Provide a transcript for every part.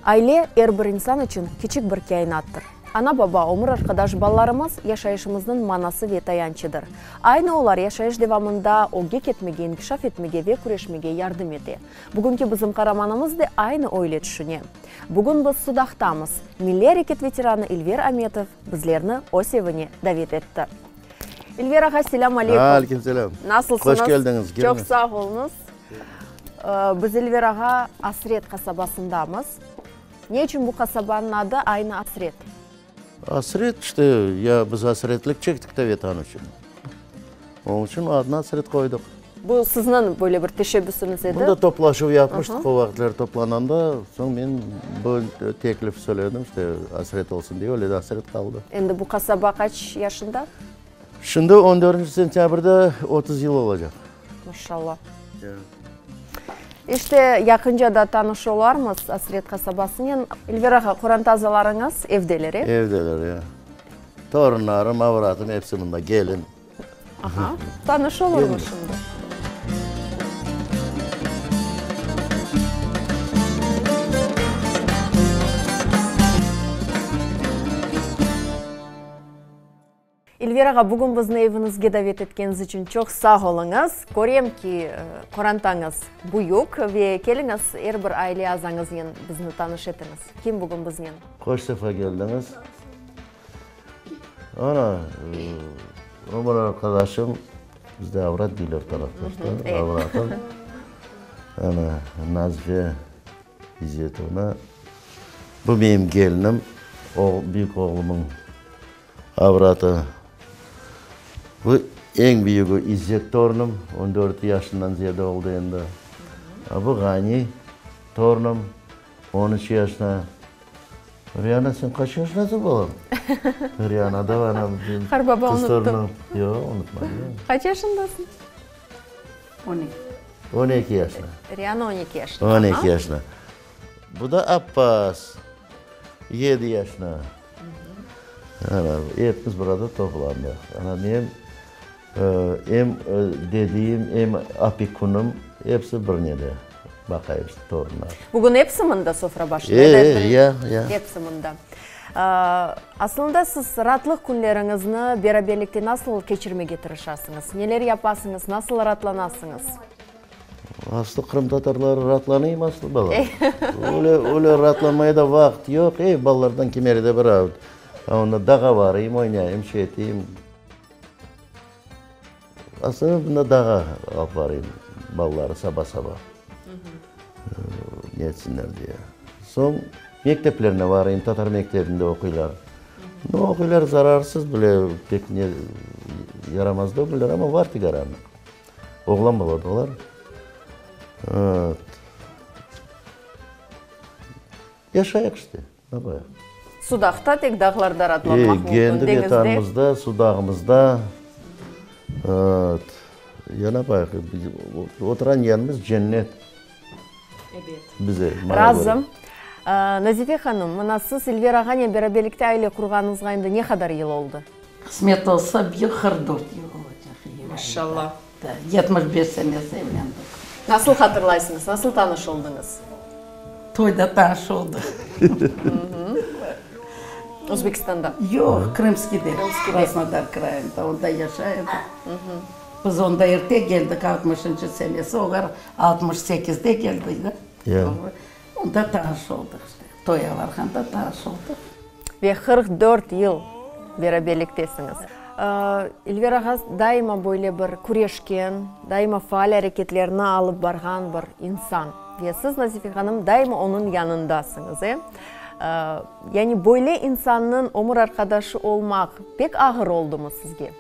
Aile, er bir insan içün kiçik bir kâinattır. Ana-baba, ömür arqadaş, balalarımız yaşayışımıznıñ manası ve tayançıdır. Aynı olar yaşayış devamında ögge ketmege, inkişaf etmege ve küreşmege yardım ete. Bugünki bizim qaramanımız de aynı öyle tüşüne. Bugün biz Sudaqtamız. Milliy areket veteranı İlver Ametov bizlerni öz evine davet etti. İlver ağa, selâm aleyküm. Aleyküm selâm. Nasılsıñız? Hoş keldiñiz. Çoq sağ oluñız. Biz İlver ağa Asret qasabasındamız. Ne içün bu qasabanıñ adı aynı Asret? Asret, işte, ya biz asretlik çektik de Vetan içün. Onıñ içün adını Asret qoydıq. Bu sizniñ böyle bir teşebbüsiñiz edi? Bunda toplaşuv yapmıştıq, o vaqıtları toplananda, soñ men bu teklif söyledim, işte, Asret olsun diye, öyle de Asret qaldı. Endi bu qasaba qaç yaşında? Şimdi on dörtünci sentâbrde 30 yıl olacaq. Maşallah. İşte, yaqınca da tanış olarmız Asret qasabasınen. İlver ağa, qoranta azalarıñız evdeler, e? Evdeler, ya. Torunlarım, avratım episi mında, gelin. Aha, tanış olurmız şimdi. İlver ağa, bugün bizni eviñizge davet etkeniñiz içün çoq sağ oluñız. Körem ki, qorantañız büyük ve keliñiz, er bir aile azañıznen bizni tanış etiñiz. Kim bugün biznen? Hoş sefa keldiñiz. Ana, ömür arqadaşım, bizde avrat deyler tarafta, avratım, ana, Nazife İzzetovna. Bu menim kelinim, büyük oğlumıñ avratı. Bu eñ büyügi İzzet torunım, on dört yaşından ziyade oldı endi. Bu Ğani torunım, on üç yaşında. Riana, sen qaç yaşındasıñ, balam? Riana da ana, Qarbaba unuttı. Yoq, unutmadım. Qaç yaşındasıñ? On eki. 12 yaşında. Riana 12 yaşında. 12 yaşında. Bu da Appaz, 7 yaşında. Ana, epimiz burada toplandıq. Ana, men em dediyim, em opekunım, episi bir nede baqa episi torunlar. Bugün episi mında sofra başında? E, e, ya, ya. Episi mında. Aslında siz raatlıq künleriñizni beraberlikte nasıl keçirmege tırışasıñız? Neler yapasıñız, nasıl raatlanasıñız? Aslı qırımtatarları raatlanayım aslı bala. Öyle, öyle raatlanmaya da vaqıt yoq. Ey, balalardan kimerde bir onda dağa varayım, oynayım, şey eteyim. Aslında bunda dağa alıp varayım balaları saba-saba. Ne etsinler diye. Soñ mekteplerine varayım, tatar mektebinde oquylar. No, oquylar zararsız bile, pek ne yaramaz degiller, amma var tigaranlıq. Oğlan bala da olar. Yaşayıq işte. Sudaqta tek dağlarda raatlanmaq mümkün, deñizde. Kendi Vetanımızda, Sudağımızda, ya napayıq, oturğan yerimiz cennet. Ebet. Bize, maña köre. Razım. Nazife hanım, mına siz İlver ağanen beraberlikte aile qurğanıñızğa endi ne qadar yıl oldı? Qısmet olsa, bir 44 yıl olacaq iyül ayında. Maşallah. 75 senesi evlendik. Nasıl hatırlaysıñız, nasıl tanış oldıñız? Toyda tanış oldıq. Özbekistanda? Yoq, Krımskiyde, Krasnodar krayında, onda yaşay edik. Biz onda erte keldik, altmışıncı senesi, olar 68-de keldi. Onda tanış oldıq işte, toya barğanda tanış oldıq. Ve 44 yıl beraberliktesiñiz. İlver ağa daima böyle bir küreşken, daima faal areketlerni alıp barğan bir insan. Ve siz, Nazife hanım, daima onıñ yanındasıñız, e? Yani böyle insannıñ ömür arqadaşı olmaq pek ağır oldumı sizge?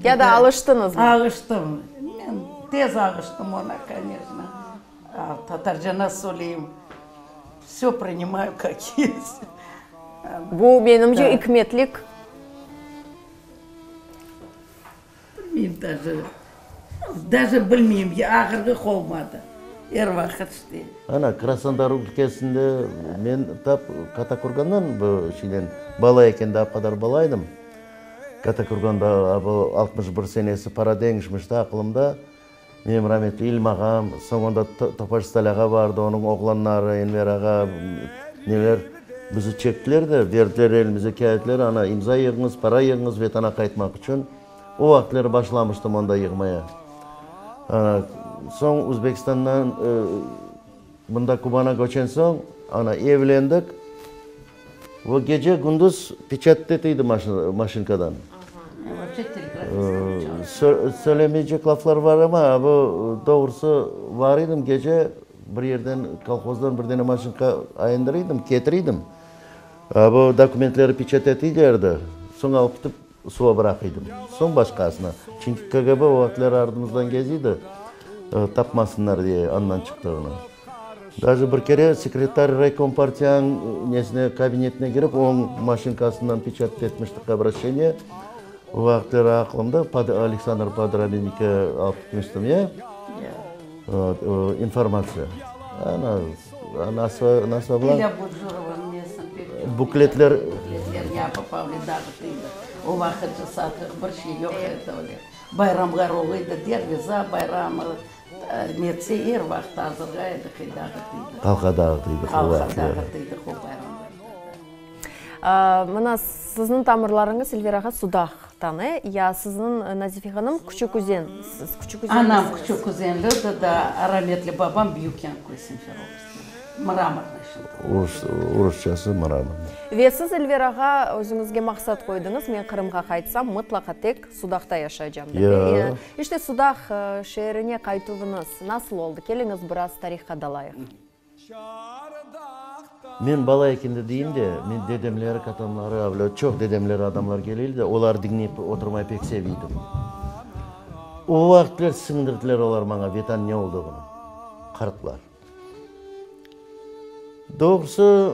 Ya da alıştıñızmı? Alıştım. Men tez alıştım oña, koneçno. Tatarca nasıl söyleyim, vse prinimayu kak est. Bu, menimce, ikmetlik. Bilmeyim daje, daje bilmeyim, ağırlıq olmadı, er vaqıt işte. Ana, Krasnodar ülkesinde men tap Kattakurgandan bu şeyden bala ekende ap qadar bala edim. Kattakurganda bu 61 senesi para deñişmişti aqılımda. Menim rametli İlm ağam, soñ onda Topaş Stal ağa bardı, onıñ oğlanları, Enver ağa, neler, bizi çektiler de, berdiler elimize kâğıtlar, ana, imza yığıñız, para yığıñız Vetana qaytmaq içün. O vaqıtları başlamıştım onda yığmaya. Ana, soñ Özbekistandan mında Kubana köçen soñ, ana, evlendik. O gece-kündüz peçat eteydi maşinkadan. Söylemeycek laflar var amma, bu doğrusı, var edim gece bir yerden, kolhozdan bir dene maşinka ayındırıydım, ketiriydim. Bu dokumentleri peçat eteylerdi, soñ alıp ketip suva bıraqıydım. Soñ başqasına. Çünki KGB o vaqıtları ardımızdan geziydi, tapmasınlar diye andan çıqtığını. Daje bir kere sekretar raykompartiyanıñ nesine, kabinetine kirip, onıñ maşinkasından peçat etmiştik obraşçeniye. O vaqıtları aqlımda, Aleksandr Podrabinnikke alıp ketmiştim, ya? İnformatsiya. Ana, nasıl, nasıl abla? İlya Bucurovanıñ nesini pek Bukletler. Bukletler yapıp avle dağıtıydı. O vaqıt satıq bir şey yoq edi öyle. Bayramlar oluydı, derviza bayramı, Netse er vaqıt azırlay edik, dağıtıydı. Halqa dağıtıydı. Halqa dağıtıydı o bayramlarda da. Mına sizniñ tamırlarıñız, Elvira ağa, Sudaqtan, e? Ya sizniñ, Nazife hanım, Küçük-Üzen, siz Küçük-Üzenlisiniz. Anam Küçük-Üzenlidir da, rametli babam Büyük-Yanköy, Simferopolskiy. Mramornıy şimdi. Rus, rusçası mramornıy. Ve siz, Elvira ağa, özüñizge maqsat qoydıñız, men Qırımğa qaytsam, mıtlaqa tek Sudaqta yaşaycam dep. Ya. İşte Sudaq şeerine qaytuvıñız nasıl oldı? Keliñiz biraz tarihqa dalayıq. Men bala ekende deyim de, men dedemleri, katamları, avle çoq dedemleri adamlar keleydi de, oları diñleyip oturmayı pek seviydim. O vaqıtler siñdirdiler olar maña Vetan ne olduğını, qartlar. Doğrusı,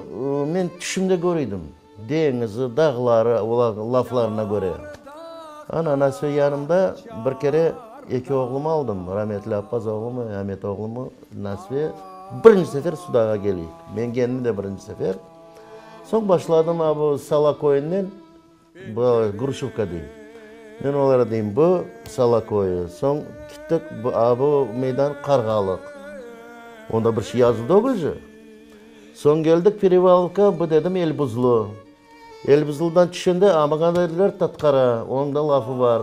men tüşümde köriydim. Deñizi, dağları, olar laflarına köre. Ana, anası yanımda bir kere eki oğlumı aldım, rametli Appaz oğlumı, Amet oğlumı, Nasve, birinci sefer Sudağa keleyik. Men kendim de birinci sefer. Soñ başladım a bu Sala köyünden, bu Gruşevka dey. Men olara deyim, bu Sala köyü. Soñ kettik, a bu meydan Qarğalıq. Onda bir şey yazılı degil je. Soñ keldik Perevalovka, bu dedim Elbuzlu. Elbuzludan tüşende a maña dediler Tatqara, onıñ da lafı bar,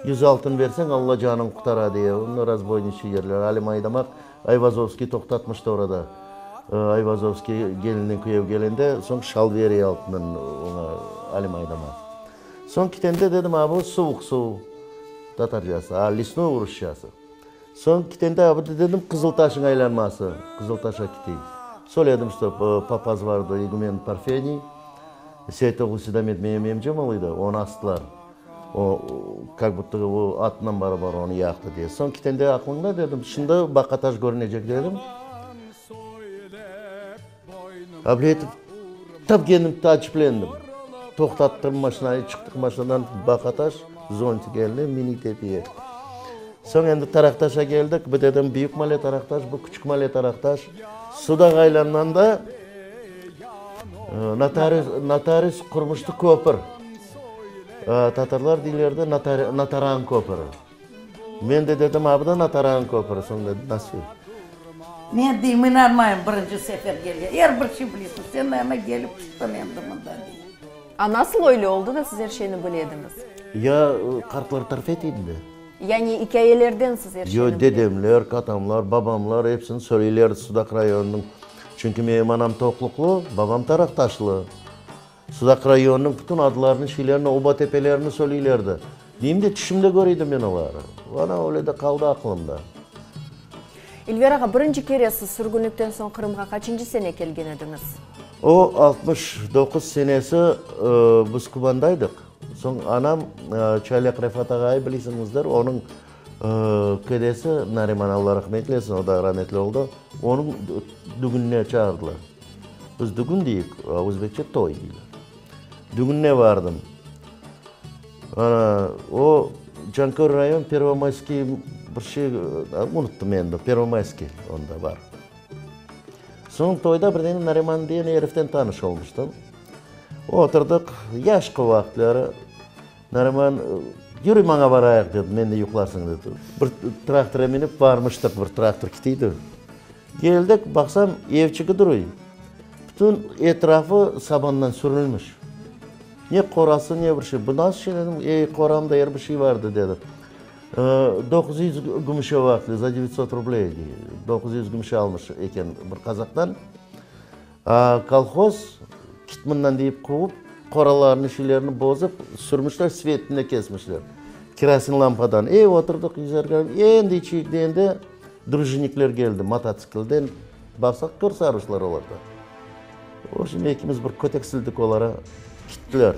yüz altın berseñ Alla canıñ qutara diye, onı razboyniçiy yerler, Alim Aydamaq Ayvazovskiy toqtatmıştı orada. Ayvazovskiy gelinnen küyev kelende, soñ şal bere altından oña Alim Aydamaq. Soñ kitende dedim a bu Suvuq suv tatarcası, a Lesnoy rusçası. Soñ kitende abide dedim Qızıltaşıñ aylanması, Qızıltaşa kiteyik. Söyledim, şto papaz vardı, igumen Parfeniy, Seytoğlu Sidamet menim emcem olıydı, onı astılar. O, kak budto o atınan barabar onı yaqtı diye. Soñ kitende aqlıñda dedim, şimdi Baqataş körünecek dedim. Able etip, tap kendim taaciplendim. Toqtattım maşinayı, çıqtıq maşinadan, Baqataş, zontik eline, minik tepeye. Soñ endi Taraqtaşa keldik, bu dedim Büyük Male Taraqtaş, bu Küçük Male Taraqtaş. Sudaq aylanğanda notarius, notarius qurmuştı köpür. Tatarlar deylerdi Nataran köpüri. Men de dedim, a bu da Nataran köpüri, soñ dedi, nasıl? Men deyim, inanmayım birinci sefer kelgen, er bir şey bilesiñ, sen, naverno, kelip çıqtıñ endi mında, deyim. A nasıl öyle oldı da siz er şeyni bile ediñiz? Ya qartlar tarif ete edi de. Yani ikâyelerden siz er şeyni Yo, bile dedemler, katamlar, babamlar episini söyleyler Sudaq rayonınıñ. Çünki menim anam Toqluqlı, babam Taraqtaşlı. Sudaq rayonınıñ bütün adlarını, şeylerini, oba tepelerini söyleylerdi. Deyim de, tüşümde köreydim men oları. Ana, öyle de qaldı aqlımda. İlver ağa, birinci kere siz sürgünlikten soñ Qırımğa qaçıncı sene kelgen ediñiz? O, 69 senesi biz Kubandaydıq. Soñ anam, Çaylaq Refat ağayı bilesiñizdir, onıñ kedesi Nariman, Alla rahmet eylesin, o da rametli oldı, onıñ dügünine çağırdılar. Biz dügün deyik, özbekçe toy deyler. Dügünine bardım. Ana, o Canköy rayon, Pervomayskiy bir şey, unuttım endi, Pervomayskiy onda bar. Soñ toyda birden Nariman degen eriften tanış olmuştım. Oturdıq, yaş vaqıtları. Nariman. Yürü maña barayıq, dedi, mende yuqlarsıñ, dedi. Bir traktora minip barmıştıq, bir traktor kitiydi. Keldik, baqsam, evçigi duruy. Bütün etrafı sabandan sürülmiş. Ne qorası, ne bir şey. Bu nasıl şey dedim, ey, qoramda er bir şey vardı, dedi. 900 gümüşe vaqtı, za devitsot rubley, 900 gümüşe almış eken bir qazaqtan. Kolhoz kit mından deyip quvıp, qoralarını, şeylerini bozıp, sürmüşler, svetini de kesmişler. Kerosin lampadan. Ey, oturdıq, yüzerge, endi içeyik degende, drujinikler keldi mototsiklden. Baqsaq, kör saruşlar olar da. O, şimdi ekimiz bir kötek sildik olara, kittiler.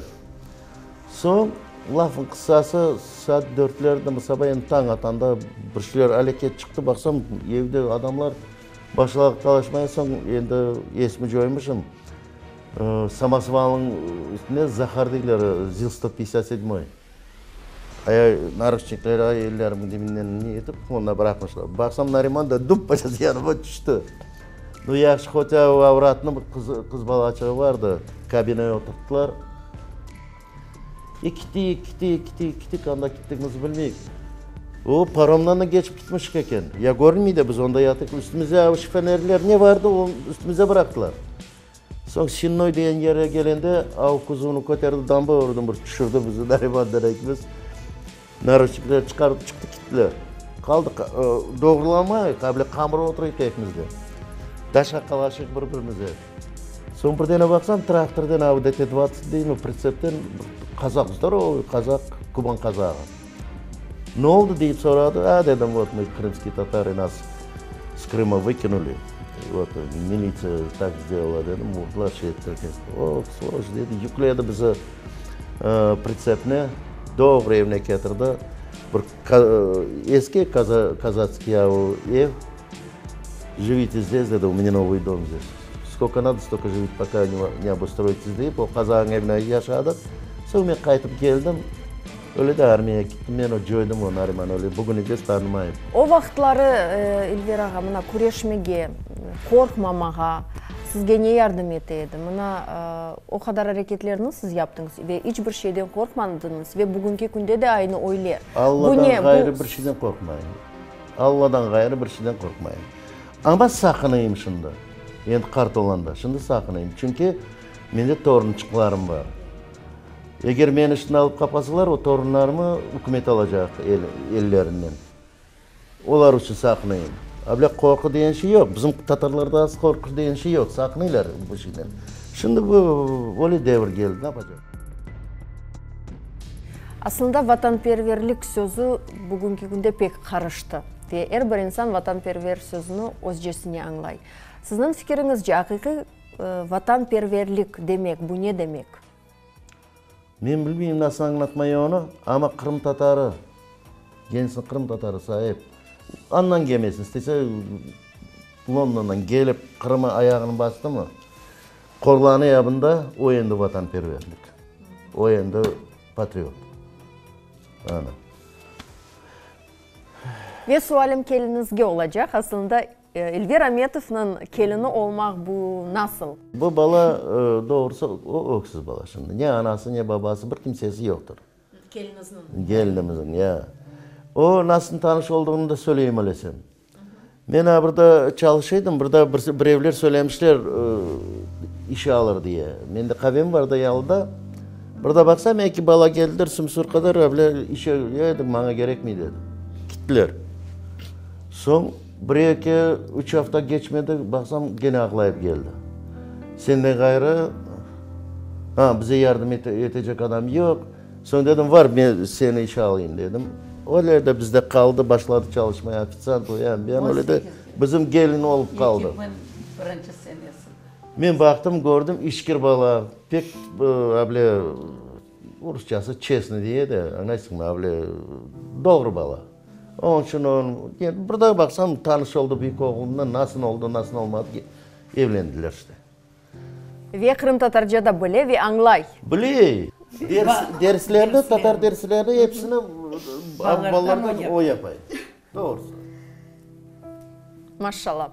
Soñ, lafıñ qıssası, saat dörtlerdemi, saba endi tañ atanda bir şeyler aleket çıqtı, baqsam, evde adamlar Başladıq talaşmaya, soñ endi esimi coymışım. Samosvalnıñ üstünde Zahar deyler, ZİL sto pyatdesât sedmoy. Aya naruçnikler ay ellerimniñ dibinden ne etip qoluna bıraqmışlar. Baqsam Nariman da dup yanıma tüşti. Nu yahşı hotâ o avratnıñ bir qız, qız balaçığı vardı, kabinaya oturttılar. E kitik, kitik, kitik, kitik, anda kittigimizni bilmeyik. O paromdan da keçip kitmişik eken. Ya körünmey de, biz onda yatıq, üstümizde şifonerler ne vardı, o üstümizde bıraqtılar. Soñ Sennoy degen yerge kelende, av kuzovnı köterdi, damba urdı, bir tüşürdi bizi Narimandan ekimiz. Naruçnikler çıqarıp çıqtı kittiler. Qaldıq, doğrulamay, qabile qamır oturayıq ekimiz de. Daşaqalaşıq bir-birimize. Soñ birdene baqsam, traktorden av DT dvadtsat deymi, pritsepten bir qazaq, zdorovoy qazaq, Kuban qazağı. Ne oldı deyip soradı. A, dedim, vot mı krımskiy tatarı, nas s Krıma vıkinuli, vot militsiya tak sdelala dedim, urdılar, şey ettiler, kesti. O, svoloç dedi, yükledi bizi pritsepne, doğru evine ketirdi. Bir eski kazatskiy ev. Jivite zdes, dedi, u menya novıy dom zdes. Skolko nado, stolko jivite, poka ne obustroyitесь, deyip, o qazağıñ evine yaşadıq. Soñ men qaytıp keldim. Öyle de armiyağa kittim. Men o coydım o Nariman, öyle bugünece tanımayım. O vaqıtları, İlver ağa, mına küreşmege, qorqmamağa sizge ne yardım ete edi? Mına o qadar areketlerni siz yaptıñız ve iç bir şeyden qorqmadıñız ve bugünki künde de aynı öyle. Alladan ğayrı bir şeyden qorqmayım. Alladan ğayrı bir şeyden qorqmayım. Amma saqınayım şimdi. Endi qart olanda, şimdi saqınayım. Çünki mende torunçıqlarım bar. Eger meni şimdi alıp qapasalar, o torunlarımı ükümet alacaq ellerinden. Olar içün saqınayım. A bile qorqu degen şey yoq. Bizim tatarlarda az qorqu degen şey yoq. Saqınaylar bu şeyden. Şimdi bu öyle devir keldi, ne yapacaq? Aslında vatanperverlik sözü bugünki künde pek qarıştı ve er bir insan vatanperver sözüni özcesine añlay. Sizniñ fikiriñizce, aqiqiy vatanperverlik demek, bu ne demek? Men bilmeyim nasıl añlatmayı onı, amma qırımtatarı, kendisini qırımtatarı sayıp, andan kelmesin, istese Londondan kelip Qırıma ayağını bastımı, Qorlanı yabında o endi vatanperverlik, o endi patriot. Ana. Ve sualim kelinizge olacaq, aslında İlver Ametovnıñ kelini olmaq bu nasıl? Bu bala, doğrusı, o öksüz bala şimdi. Ne anası, ne babası, bir kimsesi yoqtır. Kelinizniñ? Kelinimizniñ, ya. O nasıl tanış olduğını da söyleyim öylesem. Men a burda çalışa edim, burda birevler söylemişler, işe alır diye. Mende qavem var da yalıda. Burda baqsam, eki bala keldiler, sümsür qadar, öyle işe, ya dedim, maña kerekmey dedim. Kittiler. Soñ bir, eki, üç afta keçmedi, baqsam, gene ağlayıp keldi. Senden ğayrı, ha, bize yardım etecek adam yoq. Soñ dedim, var, men seni işe alayım, dedim. Öyle de bizde qaldı, başladı çalışmaya, ofitsiant, o yan, bu yan, öyle de bizim gelin olıp qaldı. 2001 senesi. Men baqtım, kördim, işkir bala, pek able, rusçası çestnıy dey de, añlaysıñmı, able, doğru bala. Onıñ içün onı, bir daa baqsam, tanış oldı büyük oğlumnen, nasıl oldı, nasıl olmadı, evlendiler işte. Ve qırımtatarca da bile ve añlay. Bile. Ders, derslerni, tatar derslerini episini balalardan o yapay. Doğrusı. Maşallah.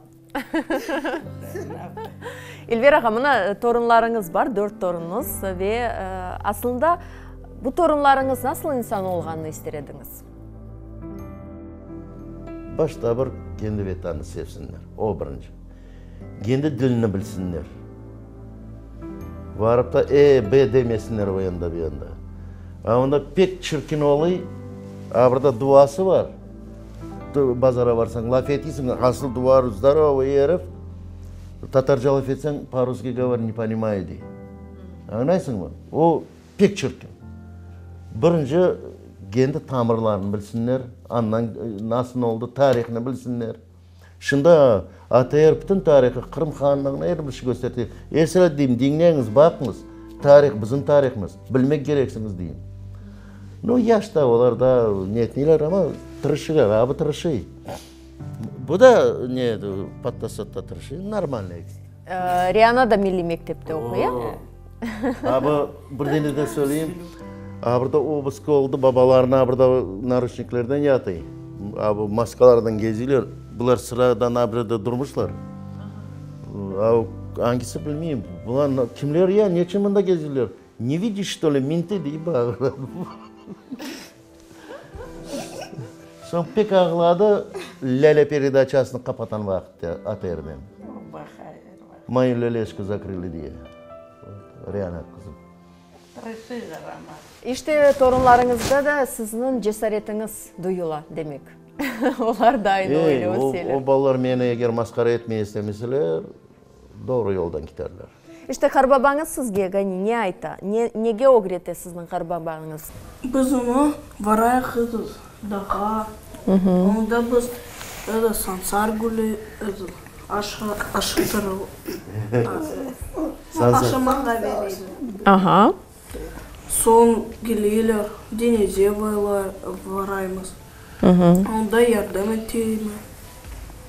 İlver ağa, mına torunlarıñız bar, dört torunuñız ve aslında. Bu torunlarıñız nasıl insan olğanını ister ediñiz? Başta bir kendi Vetanını sevsinler, o birinci. Kendi dilini bilsinler. Varıp da e, b demesinler o yanda, bu yanda. A onda pek çirkin oluy, a bir de duası bar. Bazara barsañ, laf etiysiñ, asıl duvar zdorovıy erif, tatarca laf etseñ, po-russki govori, ne ponimayu dey. Añlaysıñmı? O pek çirkin. Birinci, kendi tamırlarını bilsinler, andan nasıl oldı, tarihini bilsinler. Şunda ATR bütün tarihı, Qırım hanlığını er bir şey kösterte. Esra deyim, diñleñiz, baqıñız, tarih bizim tarihımız, bilmek kereksiñiz deyim. Nu, yaş da, olar da ne etmeyler, amma tırışırlar, abi tırışıy. Bu da ne, patta-satta tırışıy, normalnıy ekisi. Riana da milliy mektepte oquy, ya? Abi, bir dene de söyleyim, a bir de obısk oldı, babalarına a bir de naruçniklerden yatıy, a bu maskalardan geziyler, bular sıradan a bir de durmuşlar. A angisi bilmeyim, bular kimler ya, neçün mında geziyler? Ne vidiş, çto li, mintı, dey bağıra. Soñ pek ağladı, Lâle peredaçasını qapatan vaqıtta ATRden. Moyu lâleşku zakrıli diye. Riana qızım. Tırışıylar amma. İşte, torunlarıñızda da sizniñ cesaretiñiz duyula, demek. Olar da aynı öyle öseler. O balalar meni eger masqara etmeye istemeseler, doğru yoldan kiterler. İşte, qarbabañız sizge, Gani, ne ayta? Ne, nege ögrete sizniñ qarbabañız? Biz onı varayıq dağğa, onda biz sansar gülü aşamağa bereyler. Aha. Soñ keleyler, deñize varaymız, onda yardım eteymi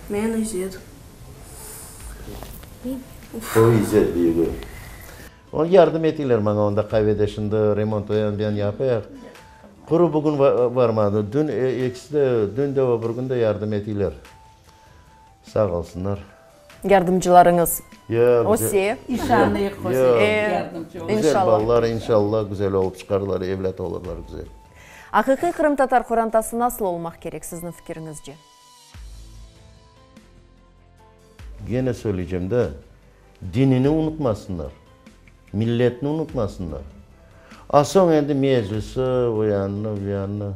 men, İzzet. O İzzet büyügi. O yardım eteyler maña onda qavede şimdi remont o yan bu yan yapayıq. Quru bugün varmadı. Dün ekisi de, dün de o bir kün de yardım eteyler. Sağ olsunlar. Yardımcılarıñız öse. İnşallah yardımcı olurlar. Güzel balalar inşallah güzel olıp çıqarlar, evlât olurlar güzel. Aqiqiy qırımtatar qorantası nasıl olmaq kerek sizniñ fikiriñizce? Gene söyleycem de, dinini unutmasınlar, milletini unutmasınlar. A soñ endi meclisi, o yanını, bu yanını.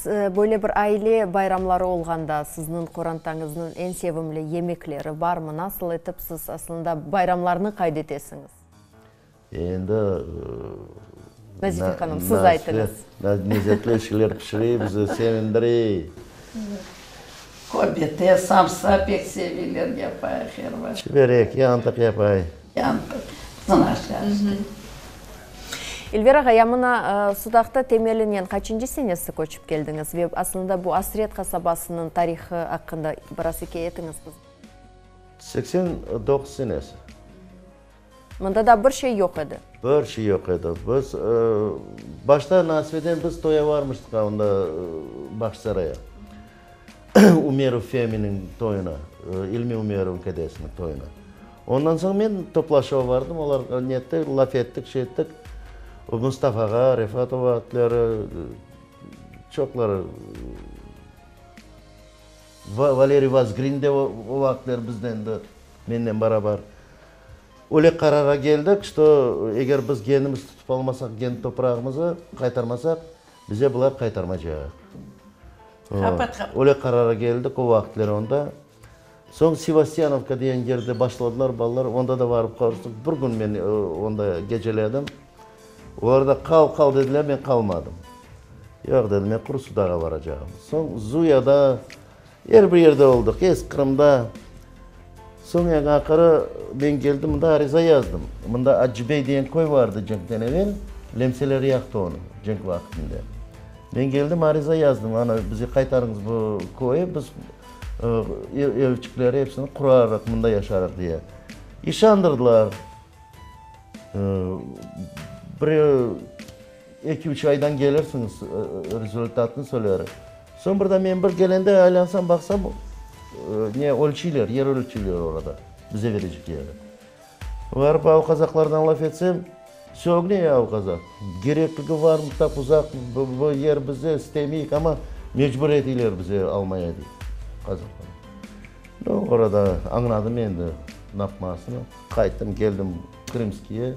Böyle bir aile bayramları olğanda sizniñ qorantañıznıñ eñ sevimli yemekleri barmı? Nasıl etip siz aslında bayramlarnı qayd etesiñiz? Endi Nazife hanım, siz aytıñız. Lezzetli şeyler pişire, bizi sevindire. Köbete, samsa pek seveyler, yapay her vaqıt. Çiberek, yantıq yapay. Yantıq, bizim aşlar işte. İlver ağa, ya mına Sudaqta temelinen qaçıncı senesi köçip keldiñiz ve aslında bu Asret qasabasınıñ tarihı aqqında biraz ikâye etiñiz bizge. 89 senesi. Mında da bir şey yoq edi. Bir şey yoq edi. Biz, başta Nasiveden biz toya varmıştıq anda Bağçasaraya. Umerov Feminiñ toyuna, İlmi Umerovnıñ kedesiniñ toyuna. Ondan soñ men Toplaşova vardım, olar netti, laf ettik, şey ettik. Mustafağa, Refat o vaqıtları, çoqları. Valeriy Vozgrin de o vaqıtları bizden de, mennen barabar. Öyle qararğa keldik, çto eger biz kendimiz tutıp almasaq kendi toprağımızı, qaytarmasaq, bize bular qaytarmacaq. Öyle qararğa keldik o vaqıtları onda. Soñ Sevastyanovka degen yerde başladılar balalar, onda da barıp qavuştıq. Bir kün men onda geceledim. Olar da qal, qal dediler, men qalmadım. Yoq, dedim, men Quru Sudaqqa baracağım. Soñ Zuyada, er bir yerde oldıq, Eski Qırımda. Soñ eñ aqırı men keldim mında ariza yazdım. Mında Acıbey degen köy vardı cenkten evel, lemseler yaqtı onı cenk vaqtında. Men keldim ariza yazdım, ana bize qaytarıñız bu köyü, biz evçikleri episini qurarıq, mında yaşarıq diye. İşandırdılar. Bir eki-üç aydan kelirsiñiz, rezultatnı söylerik. Soñ bir de men bir kelende aylansam, baqsam, ne ölçüyler, yer ölçüyler orada, bize berecek yeri. Barıp av qazaqlardan laf etsem, sögne av qazaq. Kerekligi varmı, tap uzaq bu yer bize, istemeyik, amma mecbur eteyler bize almaya dey qazaqlar. Nu, orada añladım endi napmasını. Qayttım, keldim Krımskiye.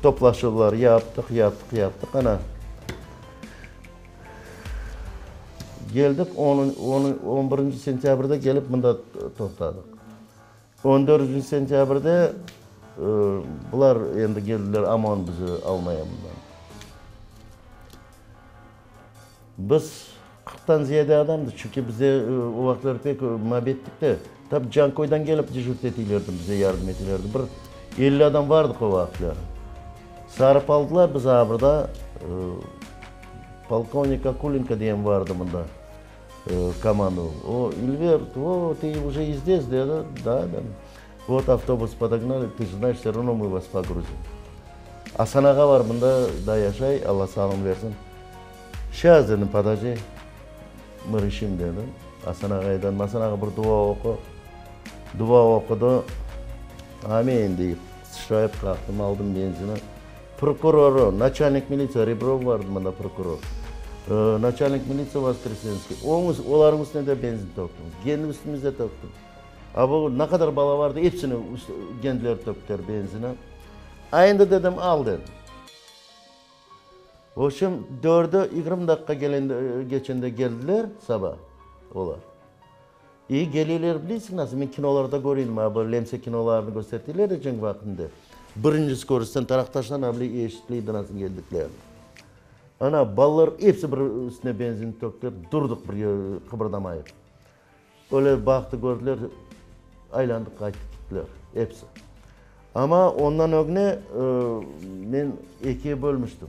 Toplaşuvlar yaptıq, yaptıq, yaptıq. Ana, keldik, onı, onı, on birinci sentâbrde kelip mında toqtadıq. On dördünci sentâbrde bular endi keldiler OMON bizi almaya mından. Biz qırqtan ziyade adamdıq, çünki bizde o vaqıtları pek mabettik de, tap Cankoydan kelip dejurt eteylerdi, bize yardım eteylerdi. Bir 50 adam vardıq o vaqıtları. Sarıp aldılar bizi a burda, polkovnik Akulenko degen vardı mında. Komandovал. O, İlver, o, ты уже и здесь, dedi. Da, dedim. Vot avtobus podogнали, ты же знаешь, все равно мы вас pogruzim. Asan ağa bar mında, daa yaşay, Alla sağlığını bersin. Şças, dedim, podojdi, mı reşim, dedim. Asan ağaydan, Asan ağa, bir dua oqu. Dua oqudı. Amin, deyip, sıçrayıp qalqtım, aldım benzini. Prokurorı, naçalnik militsiya Rebrov vardı mında prokuror, naçalnik militsiya Voskresenskiy, oñı, olarnıñ üstüne de benzin töktüm, kendi üstümizde töktüm. A bu ne qadar bala vardı, epsini kendileri töktiler benzini. A endi dedim, al dedim. V obşem, dördü yigirmi daqqa kelende, keçende keldiler saba olar. İ, keleyler, bilesiñ nasıl, men kinolarda köreydim, a bu lemse kinolarını kösterteyler de cenk vaqtında. Birinci skorostten taraqtaştan a bile eşitileydi nasıl keldiklerini. Ana, balalar episi bir üstüne benzin töktiler, durdıq bir yer qıbırdamayıp. Öyle baqtı, kördiler, aylandı qayttı kettiler, episi. Amma ondan ögne men ekiye bölmüştim.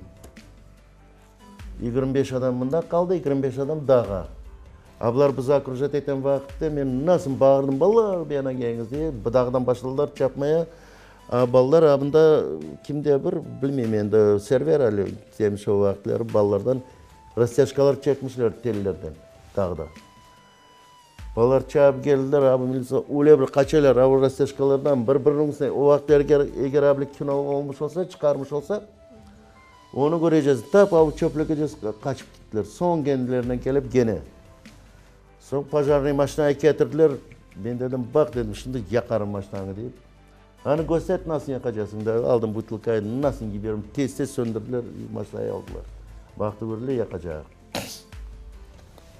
25 adam mında qaldı, 25 adam dağa. A bular bizi okrujat etken vaqıtte men nasıl bağırdım, balalar, bu yana keliñiz diye, dağdan başladılar çapmaya. A balalar a mında kimde bir, bilmeyim endi, Server Ali demiş o vaqıtları balalardan rastâjkalar çekmişler tellerden dağda. Balalar çapıp keldiler, a bu militsiya öyle bir qaçalar, a bu rastâjkalardan bir-biriniñ üstüne, o vaqıtları eger, eger a bile kino olmuş olsa, çıqarmış olsa, Onı körecez, tap avu çöplükece qaçıp kettiler. Soñ kendilerine kelip kene. Soñ pojarnıy maşinayı ketirdiler. Men dedim, baq dedim, şimdi yaqarım maşinanı deyip. Anı köstert nasıl yaqacasıñ da, aldım butılkayı, nasıl yiberim, tez-tez söndürdiler, maşinayı aldılar. Baqtı kördiler, yaqacaq.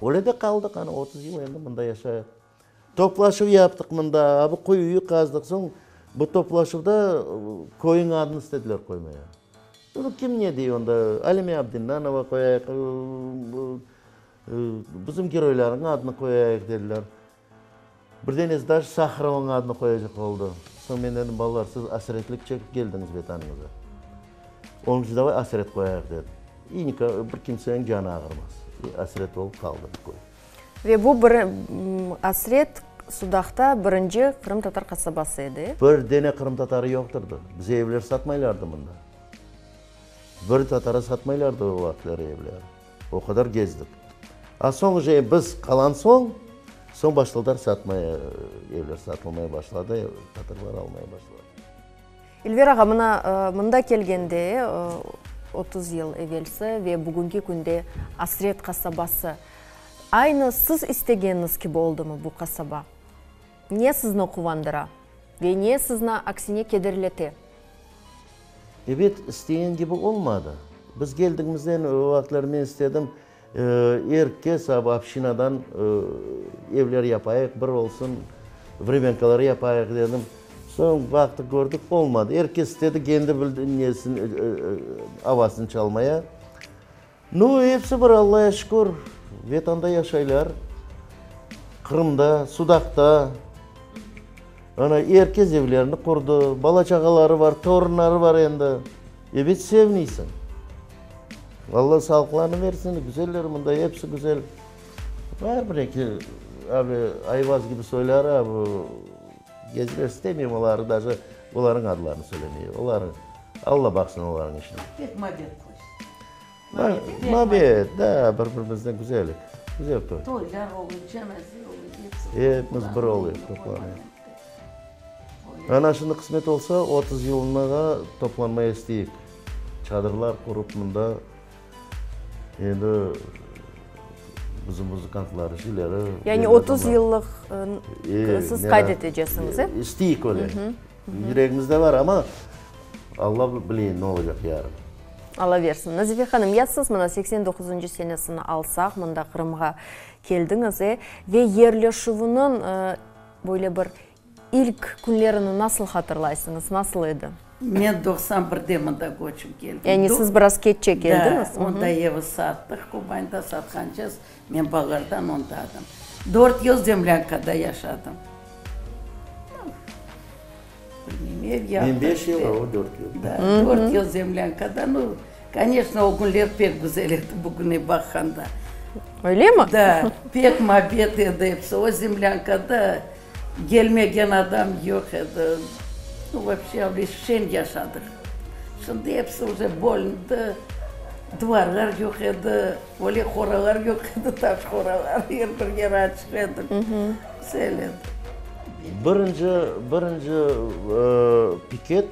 Öyle de qaldıq, ana 30 yıl endi mında yaşayıq. Toplaşuv yaptıq mında, a bu quyuyı qazdıq. Soñ bu toplaşuvda köyüñ adını istediler qoymaya. Dedim, kim ne dey onda, Alime Abdennanova qoyayıq, bizim geroylarnıñ adını qoyayıq dediler. Bir denesi daje Saharovanıñ adını qoyacaq oldı. Soñ men dedim, balalar, siz asretlik çekip keldiñiz Vetanıñıza. Onıñ içün davay asret qoyayıq dedim. İ bir kimseniñ canı ağırmaz. Asret olıp qaldı bu köy. Ve bu bir Asret Sudaqta birinci qırımtatar qasabası edi. Bir dene qırımtatarı yoqtırdı. Bize evler satmaylardı mında. Bir tatara satmaylardı o vaqıtları evler. O qadar gezdik. A soñ uje biz qalan soñ, soñ başladılar satmaya, evler satılmaya başladı, tatarlar almaya başladı. İlver ağa, mına, mında kelgende, 30 yıl evelsi ve bugünki künde Asret qasabası aynı siz istegeniñiz kibi oldımı bu qasaba? Ne sizni quvandıra ve ne sizni aksine kederlete? Ebet, istegen kibi olmadı. Biz keldigimizden o vaqıtları men istedim, er kes obşinadan evler yapayıq, bir olsun, vremenkalar yapayıq dedim. Soñ baqtıq, kördik, olmadı. Er kes istedi kendi bildi nesini, avasını çalmaya. Nu, episi bir, Allaya şükür, Vetanda yaşaylar, Qırımda, Sudaqta. Ana, er kes evlerini qurdı, bala-çağaları bar, torunları bar endi. Ebet, seviniysiñ. Alla sağlıqlarını versin, güzeller mında, episi güzel. Bar bir-eki, abi, Ayvaz kibi soyları, abi, geziler, istemeyim oları daje, olarnıñ adlarını söylemeye. Olar, Alla baqsın olarnıñ işine. Pek mabet köy. Mabet, da, bir-birimizden güzellik. Güzel köy. Toylar olur, cenaze olur, episi. Epimiz bir oluyoruz, toplanıyoruz. Ana şimdi qısmet olsa, 30 yılına toplanmaya isteyik. Çadırlar qurıp mında endi bizim muzıkantlar, şeyleri. Yani 30 yıllıq siz qayd eteceksiñiz, e? İsteyik öyle. Yüregimizde bar, amma Alla bileyim ne olacaq yarın. Alla bersin. Nazife hanım, ya siz mına 89-ncı senesini alsaq, mında Qırımğa keldiñiz, e? Ve yerleşüvniñ böyle bir İlk künlerini nasıl hatırlaysıñız, nasıl edi? Men 91-de mında köçip keldim. Yani siz biraz keççe keldiñiz? Da, onda evi sattıq, Kubanda satqancas, men balalardan ondadım. Dört yıl zemlânkada yaşadım. Bilmeyim, ev yaptıq. Men beş yıl, o dört yıl. Da, dört yıl zemlânkada. Nu, koneçno, o künler pek güzel edi, bugüne baqqanda. Öylemi? Da, pek mabet edi episi. O zemlânkada Gelmegen adam yoq edi. Vobşe biz şeñ yaşadıq. Şimdi episi uje bölündi, dvarlar yoq edi, öyle qoralar yoq edi, taş qoralar, er bir yer açıq edi. Güzel edi. Birinci, birinci piket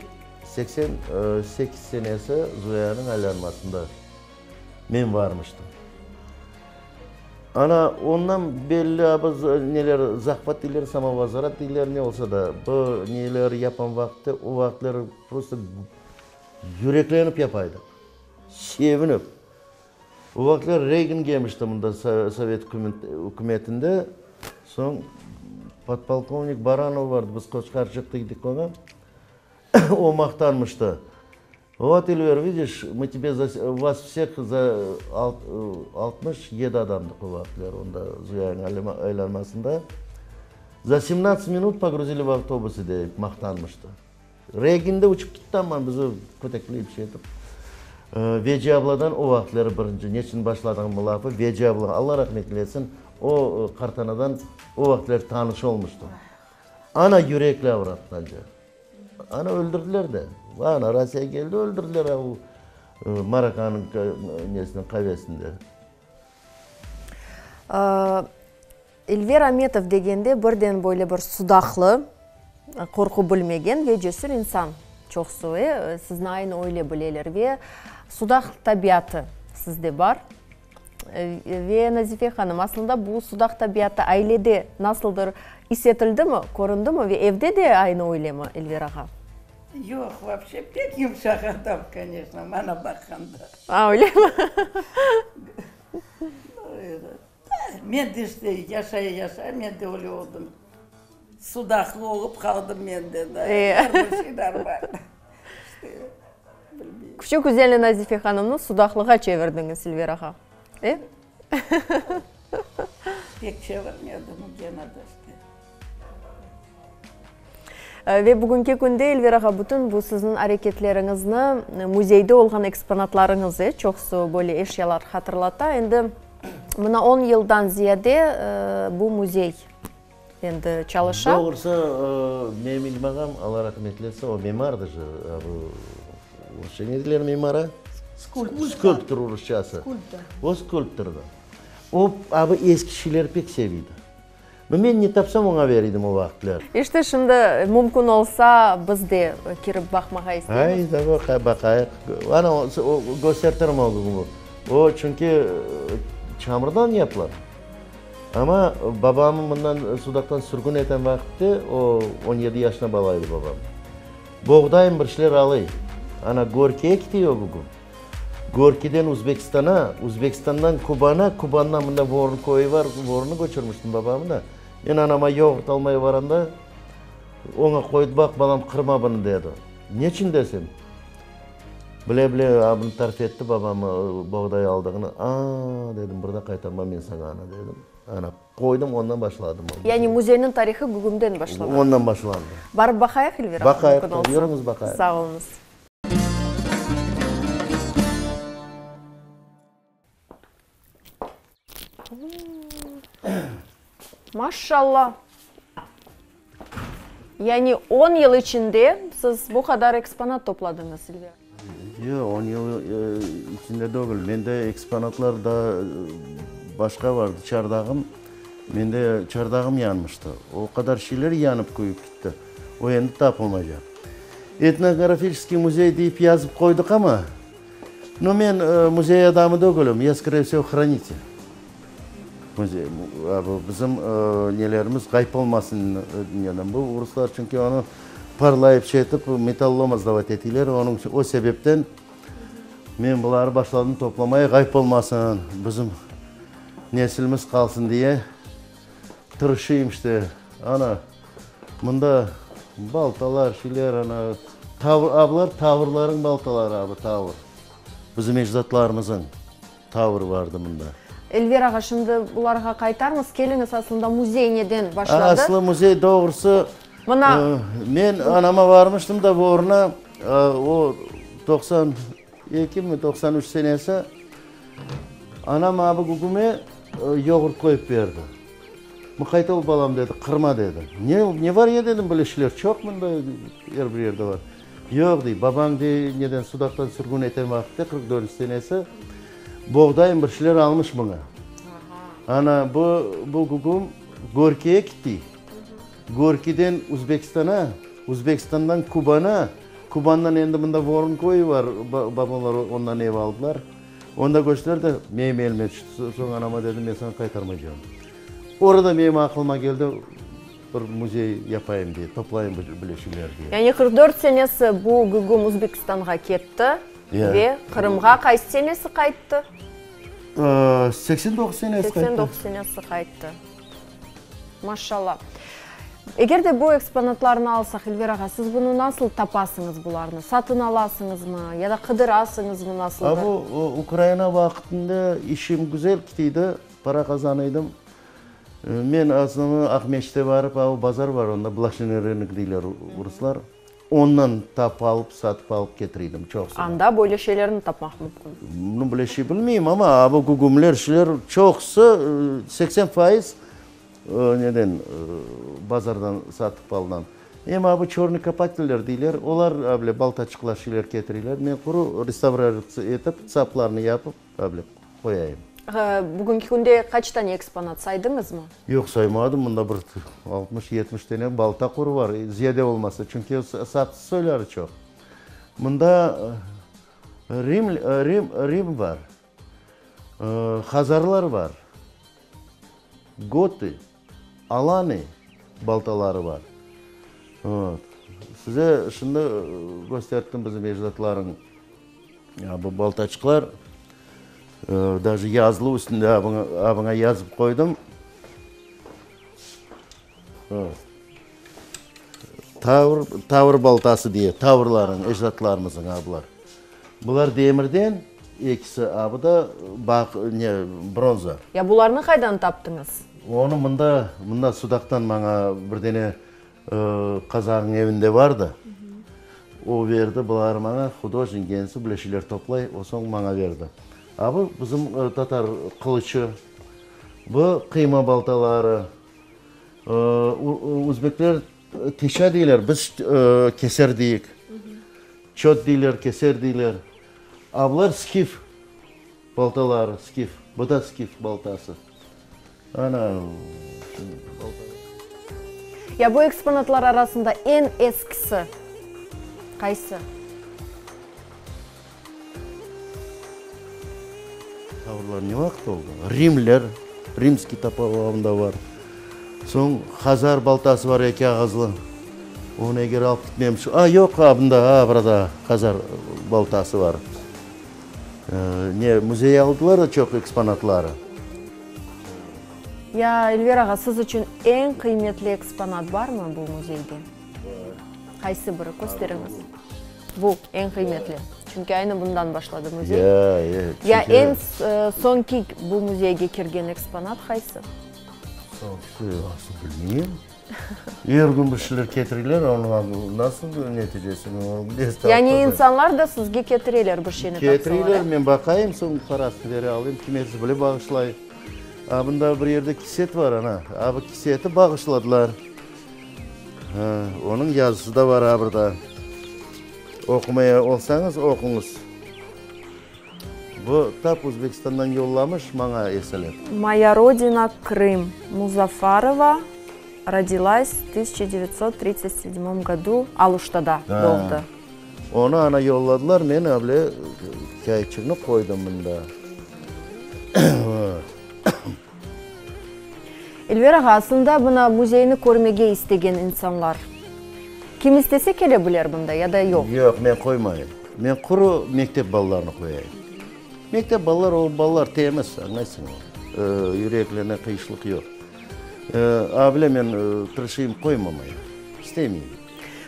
88 senesi Zoyanıñ aylanmasında. Men varmıştım. Ana, ondan belli abız neler, zahvat deyler, samovozvrat deyler, ne olsa da, bu neler yapan vaqıtte, o vaqıtları prosto yüreklenip yapaydıq, sevinip. O vaqıtlar Reygin kelmişti mında sovet ükümetinde, soñ podpolkovnik Baranov vardı, biz Qoçqarçıq deydik oña, o maqtanmıştı. Vot, İlver, vidiş, mı tebe za vas vseh za 67 adamdıq o vaqıtlar onda Zuyanıñ aylanmasında, za semnadtsat minut pogruzili v avtobusı deyip maqtanmıştı. Regin de uçıp kitti amma bizi kötekleyip şey etip. Veci abladan o vaqıtları birinci, neçün başladığım bu lafı, Veci abla, Alla rahmet eylesin, o qartanadan o vaqıtları tanış olmuştım. Ana yürekli avratqanca. Ana öldürdiler de. Ana Rossiya keldi, öldürdiler o Marakanıñ nesiniñ qavesinde. İlver Ametov degende birden böyle bir sudaqlı, qorqu bilmegen ve cesür insan çoqsu, e, sizni aynı öyle bileler ve sudaq tabiatı sizde bar. Ve Nazife hanım, aslında bu sudaq tabiatı ailede nasıldır is etildimi, köründimi ve evde de aynı öylemi, Elver ağa? Yoq, vapşe pek yumşaq adam, koneçno, maña baqqanda. A, öylemi? Men de işte yaşaya-yaşaya men de öyle oldım. Sudaqlı olıp qaldım men de, da, er bir şey normal. Küçük güzelli Nazife hanımnı sudaqlığa çevirdiñiz, İlver ağa, e? Pek çevirmedim, gene de işte. Ve bugünki künde, İlver ağa, bütün bu sizniñ areketleriñizni müzeyde olğan eksponatlarıñız, e, çoqusı böyle eşyalar hatırlata. Endi mına on yıldan ziyade bu müzey. Endi çalışa. Doğrusı, menim İlmi ağam, Alla rahmet eylesin, o mimardı je, bu rusça ne deyler mimara? Skulptor. Skulptor rusçası. Skulptor. O skulptordı. O, a bu eski şeyleri pek seviydi. Men ne tapsam oña ver edim o vaqıtlar. İşte şimdi mümkün olsa biz de kirip baqmağa isteymiz. Ayda baqayıq. Ana o köstertirim o. O çünki çamurdan yapıla. Amma babamı mından Sudaqtan sürgün eten vaqıtte, o, on yedi yaşında bala edi babam. Boğdayım bir şeyler alıy. Ana, Gorkiye kite o bugün. Gorkiden Uzbekistana, Uzbekistandan Kubana, Kubandan mında Vorn köyü bar, Vornı köçürmiştim babamı da. Men anama yoğurt almaya baranda, oña qoydı, baq, balam, qırma bunı, dedi. Neçün desem. Bile-bile abim tarif etti babam boğday aldığını. A, dedim, bir daa qaytarmam men saña ana, dedim. Ana, qoydım, ondan başladım. Yani müzeyniñ tarihı gügümden başlana. Ondan başlandı. Barıp baqayıq, Elvira, mümkün olsa. Baqayıq, yürüñiz baqayıq. Sağ oluñız. Maşşalla! Yani on yıl içinde siz bu qadar eksponat topladıñız, Silvia? Yoq, on yıl içinde degil. Mende eksponatlar daa başqa vardı. Çardağım, mende çardağım yanmıştı. O qadar şeyler yanıp küyüp kitti. O endi tapılmaycaq. Etnografiçeskiy müzey deyip yazıp qoydıq amma, no men müzey adamı degülim, ya skoreye vsego hranitelь. Müzey, bizim nelerimiz ğayıp olmasın neden. Bu ruslar çünki onı parlayıp şey etip metalloma sdavat eteyler, onıñ içün o sebepten men buları başladım toplamaya, ğayıp olmasın, bizim nesilimiz qalsın diye tırışıyım işte. Ana, mında baltalar, şeyler, ana, tavr, a bular tavrlarıñ baltaları, a bu tavr, bizim ecdatlarımızıñ. Tavr vardı mında. Elver ağa, şimdi bularğa qaytarmız. Keliñiz, aslında müzey neden başladı? Aslı müzey doğrusı, Mına. Men anama varmıştım da Vorna, o 92 mi, 93 senesi, anam abi gügüme yoğurt qoyıp berdi. Muqayt ol, balam, dedi, qırma, dedi. Ne, ne var ya, dedim, böyle şeyler çoq mında, er bir yerde var. Yoq, dey, babañ, dey, neden Sudaqtan sürgün eten vaqıtte, 44 senesi, boğdayın bir şeyler almış buña. Ana, bu, bu gügüm Gorkiye kitti. Gorkiden Uzbekistana, Uzbekistandan Kubana, Kubandan endi mında Vorun köyü var, babamlar ondan ev aldılar. Onda köçtiler de, menim elime tüşti. Soñ anama dedim, men saña qaytarmaycağım. Orada menim aqılıma keldi, bir müzey yapayım diye, toplayım böyle şeyler diye. Yani 44 senesi bu gügüm Uzbekistanğa ketti ve Qırımğa qaysı senesi qayttı? 89 senesi qayttı. 89 senesi qayttı. Maşallah. Eger de bu eksponatlarnı alsaq, İlver ağa, siz bunı nasıl tapasıñız bularnı? Satın alasıñızmı ya da qıdırasıñızmı nasıldır? A bu Ukraina vaqtında işim güzel kitiydi, para qazanıydım. Men asılında Aqmescit'e barıp, a o bazar bar onda, Blaşinıy rınok deyler ruslar. Ondan tap alıp, satıp alıp ketiriydim çoqsını. Anda böyle şeylerni tapmaq mümkün. Nu, böyle şey bilmeyim, amma a bu gügümler, şeyler çoqusı, 80%, neden, bazardan satıp alınam. Em a bu çörnıy kopateller deyler, olar a bile baltaçıqlar, şeyler ketiriyler. Men quru restavratsiya etip, saplarını yapıp, a bile qoyayım. Bugünki künde qaç tane eksponat saydıñızmı? Yoq, saymadım. Mında bir altmış-yetmiş tane balta quru bar, ziyade olmasa, çünki saqız soyları çoq. Mında rim, rim, rim bar, hazarlar bar, gotı, alanı baltaları bar. Size şimdi kösterttim bizim ecdatlarnıñ. Ya bu baltaçıqlar, daje yazılı üstünde, a buña yazıp qoydım. Tavr, tavr baltası diye, tavrlarnıñ, ecdatlarımıznıñ a bular. Bular demirden, ekisi, a bu da baq, ne, bronza. Ya bularnı qaydan taptıñız? Onı mında, mında Sudaqtan maña bir dene Qazağıñ evinde bardı. O berdi buları maña, hudojnik kendisi böyle şeyler toplay, o soñ maña berdi. A bu bizim tatar qılıçı, bu qıyma baltaları, uzbekler teşa deyler, biz keser deyik. Çot deyler, keser deyler. A bular skif baltaları, skif, bu da skif baltası. Ana, Ya bu eksponatlar arasında eñ eskisi qaysı? Tavrlar ne vaqıt oldı? Rimler, rimskiy topolavında bar. Soñ hazar baltası bar eki ağızlı. Onı eger alıp gitmemiş. A, yoq, a, bunda, a, burada hazar baltası bar. Ne, müzey aldılar da çoq eksponatları. Ya, Elver ağa, siz içün eñ qıymetli eksponat barmı bu müzeyde? Bar. Qaysı biri? Kösteriñiz. Bu, eñ qıymetli. Çünki aynı bundan başladı müzey. Ya, ya, çünki. Ya eñ soñki bu müzeyge kirgen eksponat qaysı? Soñkisi, asıl bilmeyim. Er kün bir şeyler ketireler, onıñ nasıl neticesini Yani insanlar da sizge ketireler bir şeyni tapsalar, e? Ketireler, men baqayım, soñ parasını bere alayım, kimersi bile bağışlay. A, bunda bir yerde kiset bar, ana, a bu kiseti bağışladılar. Onıñ yazısı da var a burada. Oqumaya olsañız, oquñız. Bu tap Özbekistandan yollamış maña eselep. Moya rodina, Krım, Muzafarova. Rodilась v 1937 godu Aluştada doğdı. Onı ana yolladılar, men avle kâğıtçıqnı qoydım mında. İlver ağa, aslında mına müzeyni körmege istegen insanlar, kim istese kele biler mında ya da yoq? Yoq, men qoymayım. Men quru mektep balalarını qoyayım. Mektep balalar, o balalar temiz, añlaysıñmı? Yüreklerine qıyışlıq yoq. Avle men tırışayım qoymamaya, istemeyim.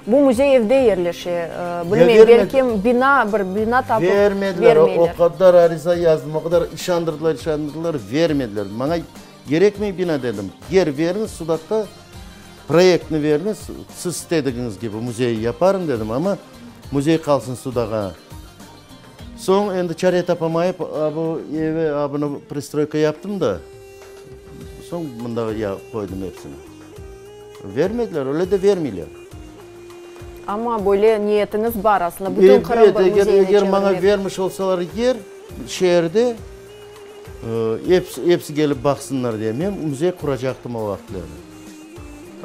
Bu müzey evde yerleşe. Bilmeyim, belki bina, bir bina tapıp vermediler. O qadar ariza yazdım, o qadar işandırdılar, işandırdılar, vermediler. Maña kerekmey bina dedim. Yer veriñiz, Sudaqta proyektni veriñiz, siz istedigiñiz kibi müzey yaparım dedim, amma müzey qalsın Sudağa. Soñ endi çare tapamayıp, bu evi, bunı pristroyka yaptım da, soñ mında qoydım epsini. Vermediler, öyle de vermeyler. Amma böyle niyetiñiz bar aslında, bütün Qırım bir müzeyine çevirmek. Eger maña vermiş olsalar yer şeerde, episi, episi kelip baqsınlar diye, men müzey quracaqtım o vaqıtları.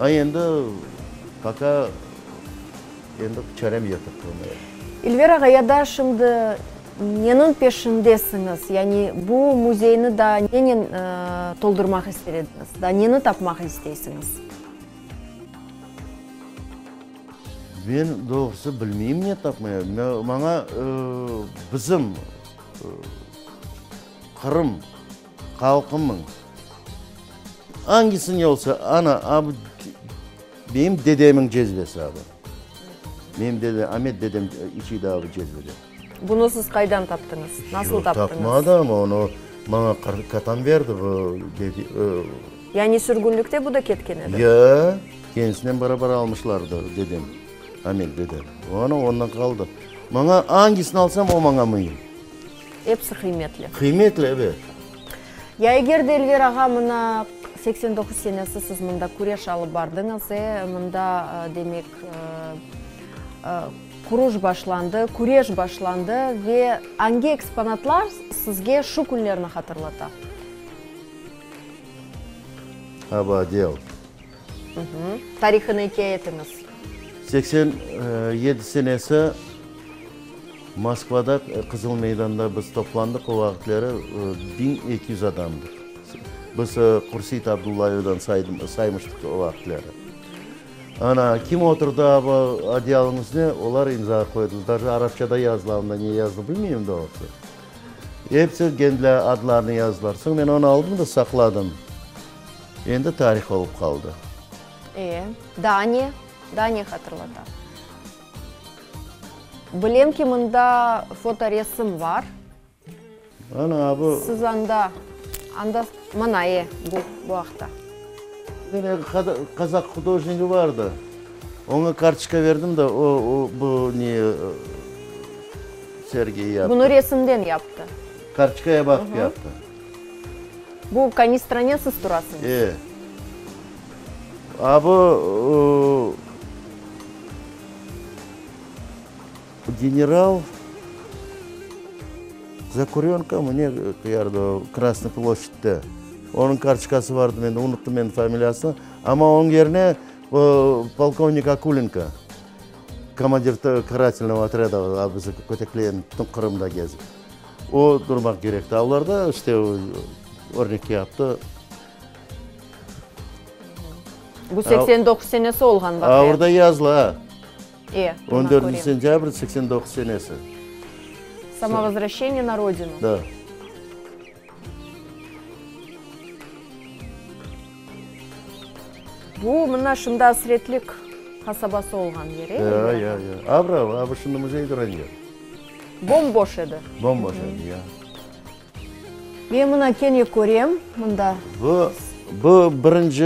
A endi poka endi çarem yoq qurmaya. İlver ağa, ya da şimdi neniñ peşindesiñiz? Yani bu müzeyni daa nenen toldurmaq ister ediñiz? Daa neni tapmaq isteysiñiz? Men doğrusı bilmeyim ne tapmaya. Maña bizim Qırım halqımıñ angisini olsa, ana, a bu benim dedemiñ cezvesi a bu. Menim dede, Amet dedem içiydi a bu cezveden. Bunı siz qaydan taptıñız? Nasıl Yoq, taptıñız? tapmadım, onı maña katam berdi bu, dedi. Yani sürgünlikte bu da ketken edi? Ya, kendisinen beraber almışlardı dedem, Amet dedem. Onı ondan qaldı. Maña angisini alsam, o maña müim. Episi qıymetli. Qıymetli, ebet. Ya eger de Elver ağa, mına 89 senesi siz mında küreş alıp bardıñız, e, mında, demek, quruş başlandı, küreş başlandı ve angi eksponatlar sizge şu künlerni hatırlata? Aba, del. Tarihını ikâye etiñiz. 87 senesi Moskvada Qızıl meydanda biz toplandıq, o vaqıtları 1200 adamdıq. Biz Qurseit Abdullayevdan saymıştıq o vaqıtları. Ana, kim oturdı bu odeyalnıñ üstüne, olar imza qoydılar. Daje arapçada yazdılar, onda ne yazdı bilmeyim doğrusı. Episi kendileri adlarını yazdılar. Soñ men onı aldım da saqladım. Endi tarih olıp qaldı. E, daa ne? Daa ne hatırlata? Bilem ki, mında fotoresim bar. Ana, bu. Siz anda, anda, mına, e, bu, bu aqta. Mene qazaq hudojnigi bardı. Oña kartoçka berdim de, o, o, bu ne, sergiyi yaptı. Bunı resimden yaptı. Kartoçkaya baqıp yaptı. Bu kanistranen siz turasıñız. E. A bu general Zakurenko mı ne yardı Krasnıy ploşçadda. Onıñ kartoçkası vardı mende, unuttım endi familiyasını. Amma onıñ yerine polkovnik Akulenko, komandir karatelnogo otrâda bizi kötekleyen bütün Qırımda gezip. O durmaq kerekti. Olar da işte örnek yaptı. Bu 89 senesi olğan vaqia. A, orada yazıla. E, On dördünci sentâbr 89 senesi. Samovozvraşçeniye na Rodinu. Da. Bu mına şimdi Asretlik qasabası olğan yer, e? Ya, ya, ya. Abra, abra şimdi müzey duran yer. Bom-boş edi. Bom-boş edi, ya. Men mına kene körem, mında. Bu, bu birinci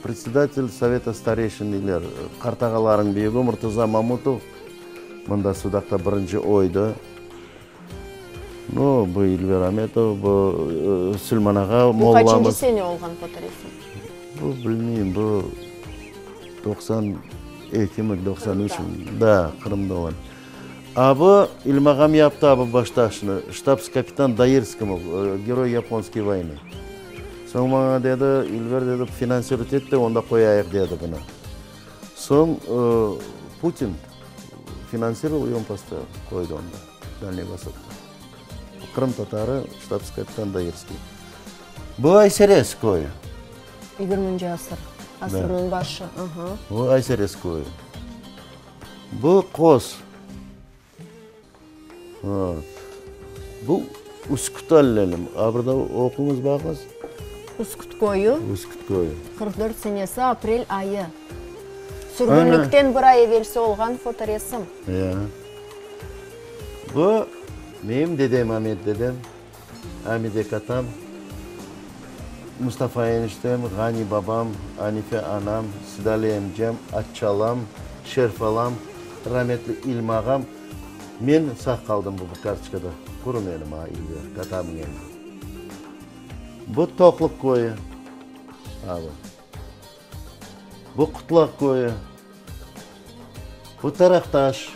predsedatel Soveta stareşin deyler, qartağalarıñ büyügi Murtaza Mamutov mında Sudaqta birinci oydı. Nu, bu İlver Ametov, bu Sülman ağa, mollamız. Bu qaçıncı sene olğan fotoresim? Bu, bilmeyim, bu 92 mi, 93 mi? Da, Qırımda olğan. A bu İlmi ağam yaptı a bu baştaşnı, ştabs-kapitan Dairskomu, geroy yaponskiy voynı. Soñ maña dedi, İlver dedi, finansirovat et de, onda qoyayıq dedi bunı. Soñ Putin finansировал i on postavil, qoydı onda, Dalniy Vostokta. Qırımtatarı, ştabs-kapitan Dairskiy. Bu Ayserez köyü. Yigirminci asır, asırnıñ başı, aha. Bu Ayserez köyü. Bu Qoz. Bu Üsküt allelim. A burada oquñız, baqıñız. Üsküt köyü. Üsküt köyü. 44 senesi aprel ayı. Sürgünlikten bir ay evelsi olğan fotoresim. Ya. Bu menim dedem Amet dedem, Amide katam, Mustafa eniştem, Ğani babam, Anife anam, Sidali emcem, Atçalam, Şerfalam, rametli İlmi ağam. Men sağ qaldım bu kartoçkada. Quru menim, a, İlver, katamıñ endi. Bu Toqluq köyü. A, bu. Bu Qutlaq köyü. Bu Taraqtaş.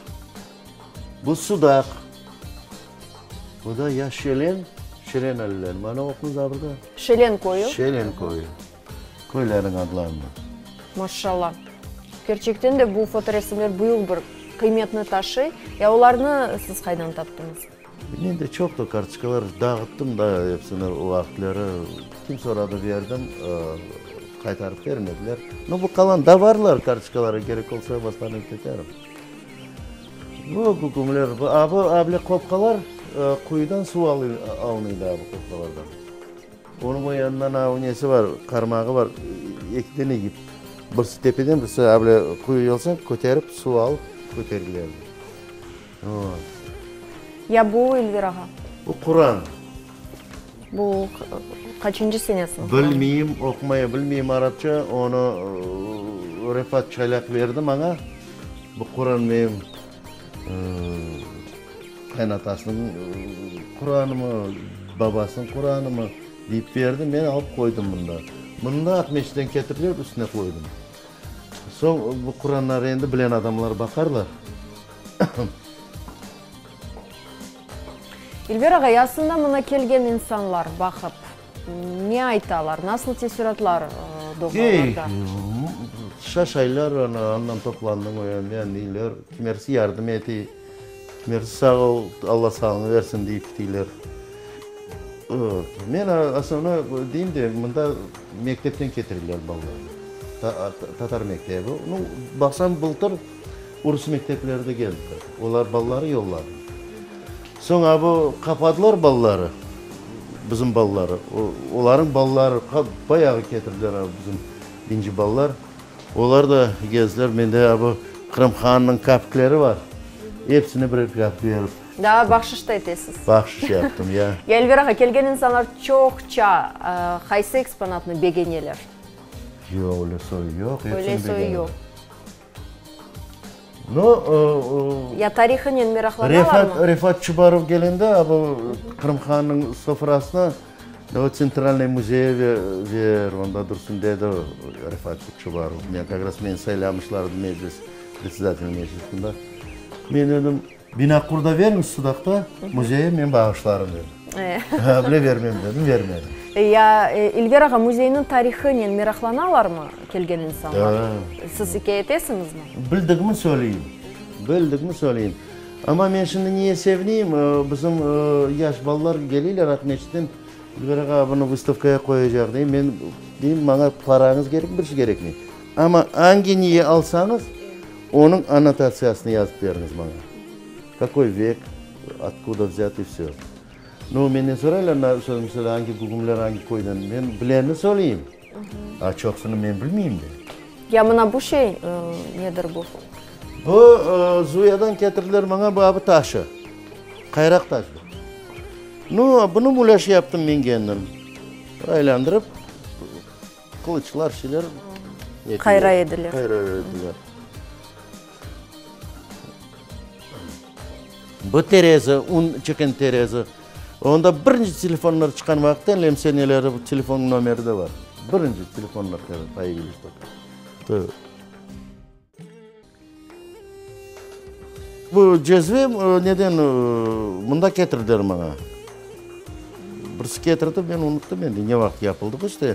Bu Sudaq. Bu da ya Şelen, Şelen allerim. Mana oquñız a burada. Şelen köyü. Şelen köyü. Köylerniñ adlarını. Maşşalla. Kerçekten de bu fotoresimler büyük bir qıymetni taşıy. Ya olarnı siz qaydan taptıñız? Mende çoqtı kartoçkalar, dağıttım da epsini o vaqıtları. Kim soradı berdim, qaytarıp bermediler. No, bu qalan da barlar kartoçkaları, kerek olsa vosstanovit eterim. Bu kükümler, a bu able qopqalar quyudan suv alınıydı a bu qopqalardan. Onıñ o yanından a nesi bar, qarmağı bar, eki dene yip. Birisi tepeden, birisi able quyu olsa köterip suv alıp köterilerdi. Ya bu, Elvir ağa? Bu Quran. Bu qaçıncı senesiniñ Quranı? Bilmeyim, oqumaya bilmeyim arapça. Onı Refat Çaylaq berdi maña. Bu Quran menim qaynatasınıñ Quranımı, babasınıñ Quranımı deyip berdi. Men alıp qoydım mında. Mında Aqmescitten ketirdiler, üstüne qoydım. Soñ bu Quranları endi bilen adamlar baqarlar. İlver ağa, aslında mına kelgen insanlar baqıp, ne aytalar, nasıl teessuratlar doğa olarda? Şaşaylar, ana, andan toplandıñ, o yandan deyler. Kimersi yardım ete, kimersi sağ ol, Alla sağlığını versin deyip kiteyler. Men asılında deyim de, mında mektepten ketireler balalarnı, tatar mektebi. Nu, baqsam, bıltır Urus mektepleri de keldiler. Olar balaları yolladı. Soñ a bu qapadılar balaları, bizim balaları. Olarnıñ balaları bayağı ketirdiler a bizim dinci balalar. Olar da gezdiler. Mende a bu Qırım hanınıñ kapikleri bar. Episine birer kapik berip. Daa bahşış da etesiz. Bahşış yaptım, ya. Ya Elvira ağa, kelgen insanlar çoqça qaysı eksponatnı begeneler? Yoq, öyle soyu yoq. Öyle soyu yoq. No, Ya tarihınen meraqlanalarmı? Refat, Refat Çubarov kelende, a bu Qırım hanınıñ sofrasını o Tsentralnıy müzeye ver, onda dursun dedi Refat Çubarov. Men kak raz meni saylamışlar edi meclis, predsedatel meclisinde. Men dedim, bina qur da veriñiz Sudaqta, müzeye men bağışlarım dedim. Ha, bile vermem dedim, vermedim. Ya, İlver ağa, müzeyniñ tarihınen meraqlanalarmı kelgen insanlar? Da. Siz ikâye etesiñizmi? Bildigimi söyleyim, bildigimi söyleyim. Amma men şimdi niye sevineyim, bizim yaş balalar keleyler Aqmescitten, İlver ağa, bunı vystavkaya qoyacaq, deyim. Men deyim, maña parañız kerek, bir şey kerekmey. Amma angi niye alsañız, onıñ annotatsiyasını yazıp beriñiz maña. Kakoy vek, otkuda vzât i vsö. Nu, menden soraylar, meselâ, angi gügümler angi köyden. Men bilenini söyleyim. A çoqusını men bilmeyim de. Ya mına bu şey nedir bu? Bu Zuyadan ketirdiler maña bu abi taşı. Qayraq taş bu. Nu, bunı mulâj yaptım men kendim. Aylandırıp, qılıçlar, şeyler. Qayray ediler. Qayray ediler. Bu terezi, un çıqın terezi. Onda birinci telefonlar çıqqan vaqıtta lemse neleri, telefon nomeri de bar. Birinci telefonlar poявились только. Bu cezve neden mında ketirdiler maña. Birisi ketirdi, men unuttım endi ne vaqıt yapıldığı işte.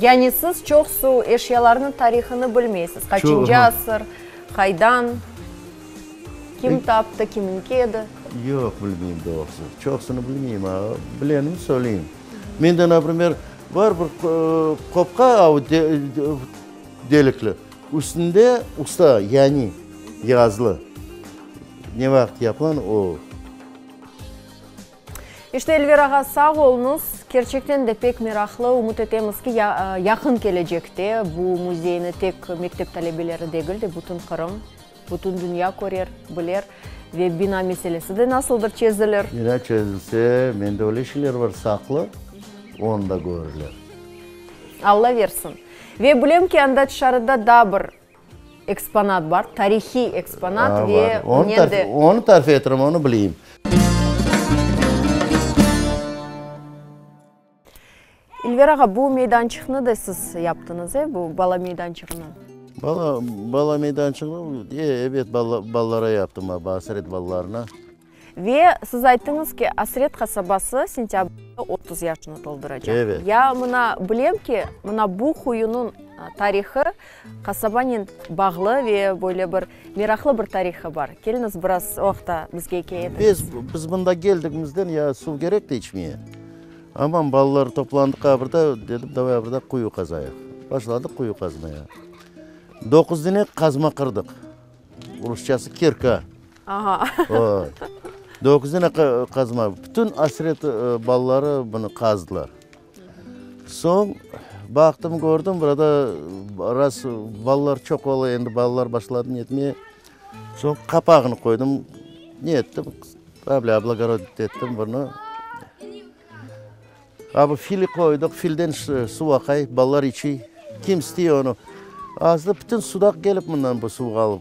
Yani siz çoqsu eşyalarnıñ tarihını bilmeysiz, qaçıncı asır, qaydan, kim taptı, kiminki edi? Yoq, bilmeyim doğrusı. Çoqsını bilmeyim, a bilenimi söyleyim. Mende, naprimer, bar bir qopqa av delikli, üstünde usta, yani yazılı. Ne vaqıt yapılan o. İşte, Elver ağa, sağ oluñız. Kerçekten de pek meraqlı. Ümüt etemiz ki, yaqın kelecekte bu müzeyni tek mektep talebeleri degil de, bütün Qırım, bütün dünya körer, biler ve bina meselesi de nasıldır çezilir. Bina çezilse, mende öyle şeyler bar saqlı, onı da körerler. Alla versin. Ve bilem ki, anda tışarıda daa bir Eksponat bar, tarihiy eksponat ve onen de. Onı tarif etirim, onı bileyim. İlver ağa, bu meydançıqnı da siz yaptıñız, e, bu bala meydançığını? Bala, bala meydançığını, ebet, balalara yaptım, Asret balalarına. Ve siz ayttıñız ki, Asret qasabası sentâbrde 30 yaşını tolduracaq. Evet. Ya mına bilem ki, mına bu quyunıñ tarihı qasabanen bağlı ve böyle bir meraqlı bir tarihı bar. Keliñiz, biraz o aqta bizge ikâye etiñiz. Biz, biz mında keldigimizden ya suv kerek de içmeye. Aman balalar toplandıq a birde, dedim, davay a birde quyu qazayıq. Başladıq quyu qazmaya. Doquz dene qazma qırdıq. Rusçası kirka. Aha. Doquz dene qazma. Bütün asret balaları bunı qazdılar. Soñ baqtım, kördim, burada raz balalar çoq ola, endi balalar başladı netmeye. Soñ qapağını qoydım, ne ettim, oblagorodit ettim bunı. A bu fili qoydıq, filden suv aqay, balalar içey. Kim istey onı. Aslı bütün Sudaq kelip mından bu suvğa alıp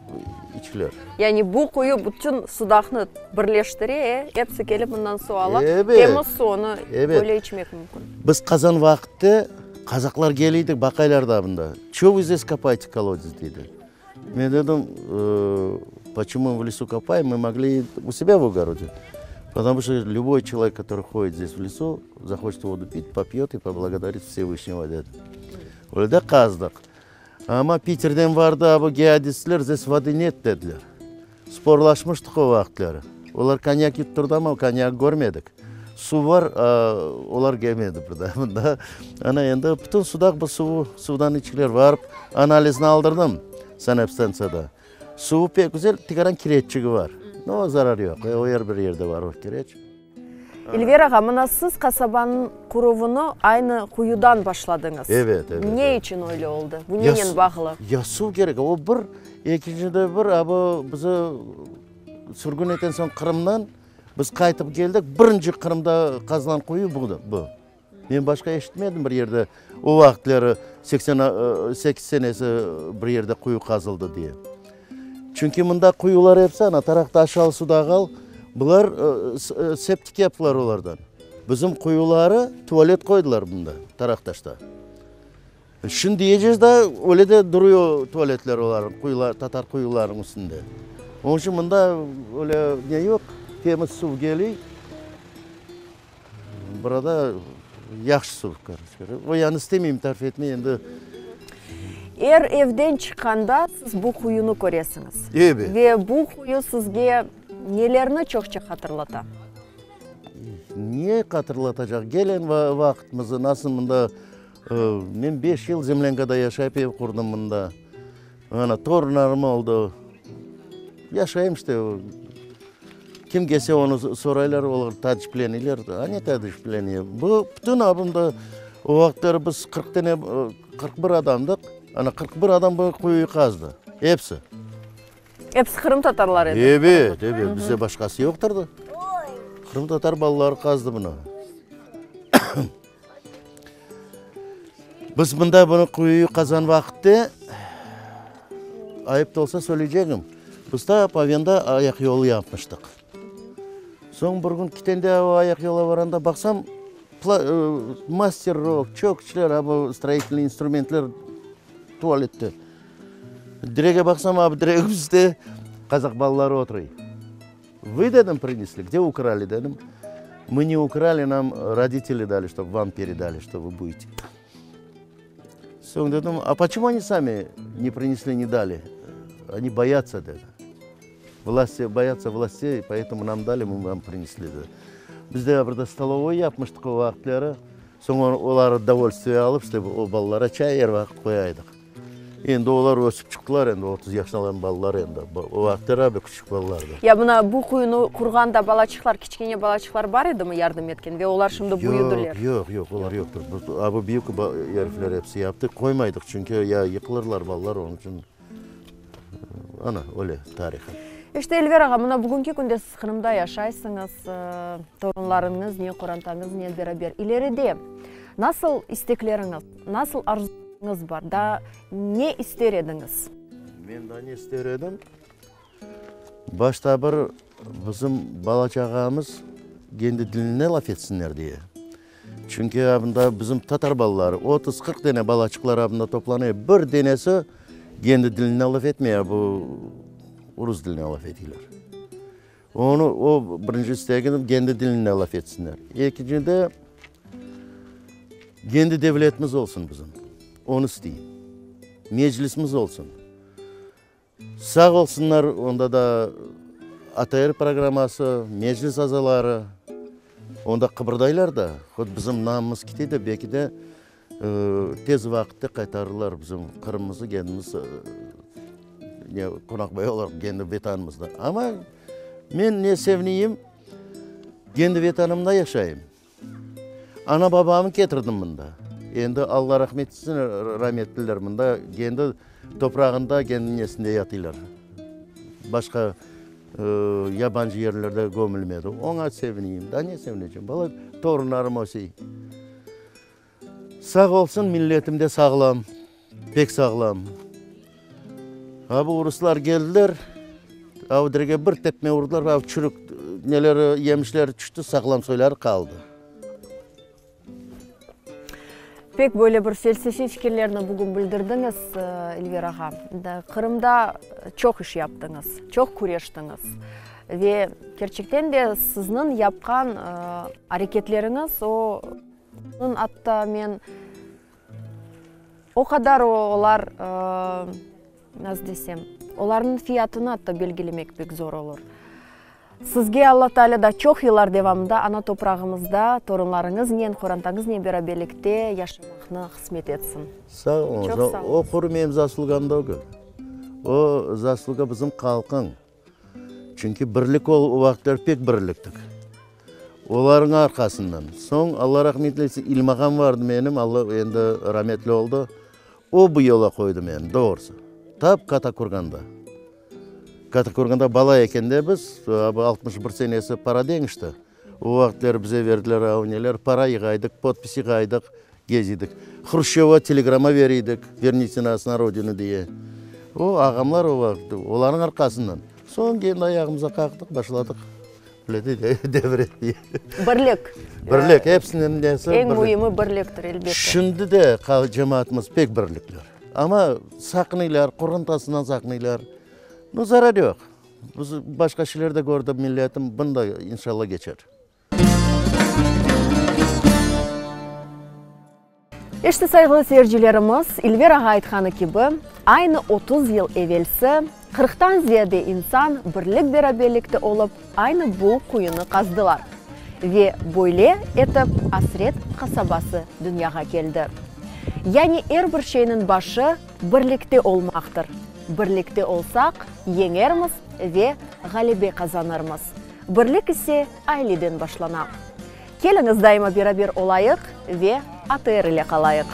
içiler. Yani bu quyu bütün Sudaqnı birleştire, e? Episi kelip mından suv ala. Ebet. Temiz su, onı Ebet. böyle içmek mümkün. Biz qazan vaqıtte qazaqlar keliydik, baqaylar da mında. Ço vı zdes kopayte kolodez, deydi. Men dedim, Poçemu v lesu kopayem, mı mogli u sebâ v ogorode. Potomu çto lüboy çelovek, kotorıy hodit zdes v lesu, zahoçet vodu pit, popyot i poblagodarit Vsevyşnıgo, dedim. Öyle de qazdıq. Amma Piterden vardı a bu geodezistler, zdes vody net dediler. Sporlaşmıştıq o vaqıtları. Olar konyak yutturdı, amma konyak körmedik. Suv bar, olar kelmedi bir daa mında. Ana endi bütün Sudaq bu suvu, suvdan içkiler. Barıp analizini aldırdım sanepstantsiyada. Suvu pek güzel, tikaran kireççigi bar. No, zarar yoq, o er bir yerde bar o kireç. İlver ağa, mına siz qasabanıñ quruvını aynı quyudan başladıñız. Evet, evet. Ne içün öyle oldı? Bu nenen bağlı? Ya suv kerek, o bir, ekincide bir, a bu bizi sürgün etken soñ Qırımdan biz qaytıp keldik, birinci Qırımda qazılan quyu budır, bu. Men başqa eşitmedim bir yerde, o vaqıtları 88 senesi bir yerde quyu qazıldı diye. Çünki mında quyular episi, ana tarafta Aşalı Sudağal, bular septik yaptılar olardan. Bizim quyuları tualet qoydılar mında, Taraqtaşta. Şimdiyece da öyle de duruyor tualetler olarnıñ, quyular, tatar quyularınıñ üstünde. Onıñ içün mında öyle ne yoq, temiz suv geliy. Burada yahşı suv, koroçe. O yanı istemeyim tarif etmeye endi. Er evden çıqqanda siz bu quyunı köresiñiz. Ebet. Ve bu quyu sizge nelerni çoqça hatırlata? Ne hatırlatacaq? Gelen vaqıtımızı, nasıl mında, men beş yıl zemlânkada yaşayıp ev qurdım mında. Ana, torunlarım oldı. Yaşayım işte. Kim kelse onı soraylar, olar taciplenirler. A ne taciplenir? Bu bütün abımda o vaqıtları biz 40 tane, 41 adamdıq. Ana 41 adam bu quyuyu qazdı. Episi. Episi qırımtatarlar edi. Ebet, ebet. Bizde başqası yoqtırdı. Qırımtatar balaları qazdı bunı. Biz mında bunı quyuyu qazan vaqıtte, ayıp da olsa söyleycegim, biz ta Pavenda ayaq yolu yapmıştıq. Soñ bir kün kitende o ayaq yola baranda baqsam, masterok, çöküçler, a bu stroitelnıy instrumentler tualette. Direge baqsam, a bu diregimizde qazaq balaları oturuy. Vı, dedim, prinesli, gde ukrali, dedim. Mı ne ukrali, nam roditeli dali, ştob vam peredali, şto vı budete. Soñ dedim, a poçemu oni sami ne prinesli, ne dali? Oni boyatsa, dedi. Vlasti, boyatsa vlastey, poetomu nam dali, mı vam prinesli, dedi. Biz de bir de stolovoy yapmıştıq o vaqıtları. Soñ olar dovolstviye alıp, işte, o balalara çay er vaqıt qoyaydıq. Endi olar ösip çıqtılar, endi 30 yaşına balalar endi. O vaqıtları abi küçük balalardı. Ya mına bu quyunı qurğanda balaçıqlar, kiçkene balaçıqlar bar edimi yardım etken ve olar şimdi büyüdiler? Yoq, yoq, yoq, olar yoqtır. Abi büyük erifler episi yaptı. Qoymaydıq, çünki ya yıqılırlar balalar, onıñ içün ana, öyle tarihı. İşte, Elver ağa, mına bugünki künde siz Qırımda yaşaysıñız, torunlarıñıznen, qorantañıznen beraber. İleride nasıl istekleriñiz, nasıl arzularıñız bar, daa ne ister ediñiz? Men daa ne ister edim? Başta bir bizim bala-çağamız kendi diline laf etsinler diye. Çünki abında bizim tatar balaları, 30-40 dene balaçıqlar abında toplanıyor, bir denesi kendi diline laf etmey, bu rus diline laf eteyler. Onı, o birinci istegim, kendi diline laf etsinler. Ekincide, kendi devletimiz olsun bizim, onı isteyim. Meclisimiz olsun. Sağ olsunlar, onda da ATR programması, meclis azaları, onda qıbırdaylar da, hot bizim namımız kite de, belki de tez vaqıtte qaytarırlar bizim Qırımımızı, kendimiz ne qonaqbay olaraq kendi Vetanımızda. Amma men ne sevineyim, kendi Vetanımda yaşayım. Ana-babamı ketirdim mında. Endi Alla rahmet etsin, rametliler mında kendi toprağında, kendi nesinde yatıylar. Başqa yabancı yerlerde kömülmedi. Oña sevineyim. Daa ne sevinecem? Bala, torunlarım ösey. Sağ olsun, milletim de sağlam, pek sağlam. Ha bu ruslar geldiler, Avdrege bir tepme urdılar, ha çürük neleri, yemişleri tüşti, sağlam soyları qaldı. Pek böyle bir felsefiy fikirlerni bugün bildirdiñiz, İlver ağa. Qırımda çoq iş yaptıñız, çoq küreştiñiz ve kerçekten de sizniñ yapqan areketleriñiz o, Onıñ atta men o qadar olar, nasıl desem, olarnıñ fiyatını atta belgilemek pek zor olur. Sizge Alla Taalâ da çoq yıllar devamında ana toprağımızda torunlarıñıznen, qorantañıznen beraberlikte yaşamaqnı qısmet etsin. Sağ oluñız. Çoq sağ oluñız. O quru menim zaslugam degil. O zasluga bizim halqıñ. Çünki birlik o vaqıtlar pek birliktik. Olarnıñ arqasından. Soñ, Alla rahmet eylesin, İlmi ağam vardı menim, Alla endi rametli oldı. O bu yola qoydı meni, doğrusı. Tap Kattakurganda. Kattakurganda bala ekende biz, 61 senesi para deñişti. O vaqıtları bize berdiler av neler, para yığaydıq, podpis yığaydıq, geziydik. Hruşçova telegramma beriydik, Vernite nas na rodinu diye. O ağamlar o vaqıt, olarnıñ arqasından. Soñ kendi ayağımıza qaqtıq, başladıq böyle devir etmeye. Birlik. Birlik, hepsiniñ nesi Eñ birlik. müimi birliktir, elbette. Şimdi de cemaatımız pek birlikler. Amma saqınıylar, qorantasından saqınıylar. No, zarar yoq. Biz başqa şeyler de kördi milletim, bunı da inşallah keçer. İşte, sayğılı seyircilerimiz, İlver ağa aytqanı kibi, aynı 30 yıl evelsi qırqtan ziyade insan birlik-beraberlikte olıp, aynı bu quyunı qazdılar. Ve böyle etip Asret qasabası dünyağa keldi. Yani er bir şeyniñ başı birlikte olmaqtır. Birlikte olsaq, yeñermiz ve ğalebe qazanırmız. Birlik ise aileden başlana. Keliñiz daima beraber olayıq ve ATR ile qalayıq.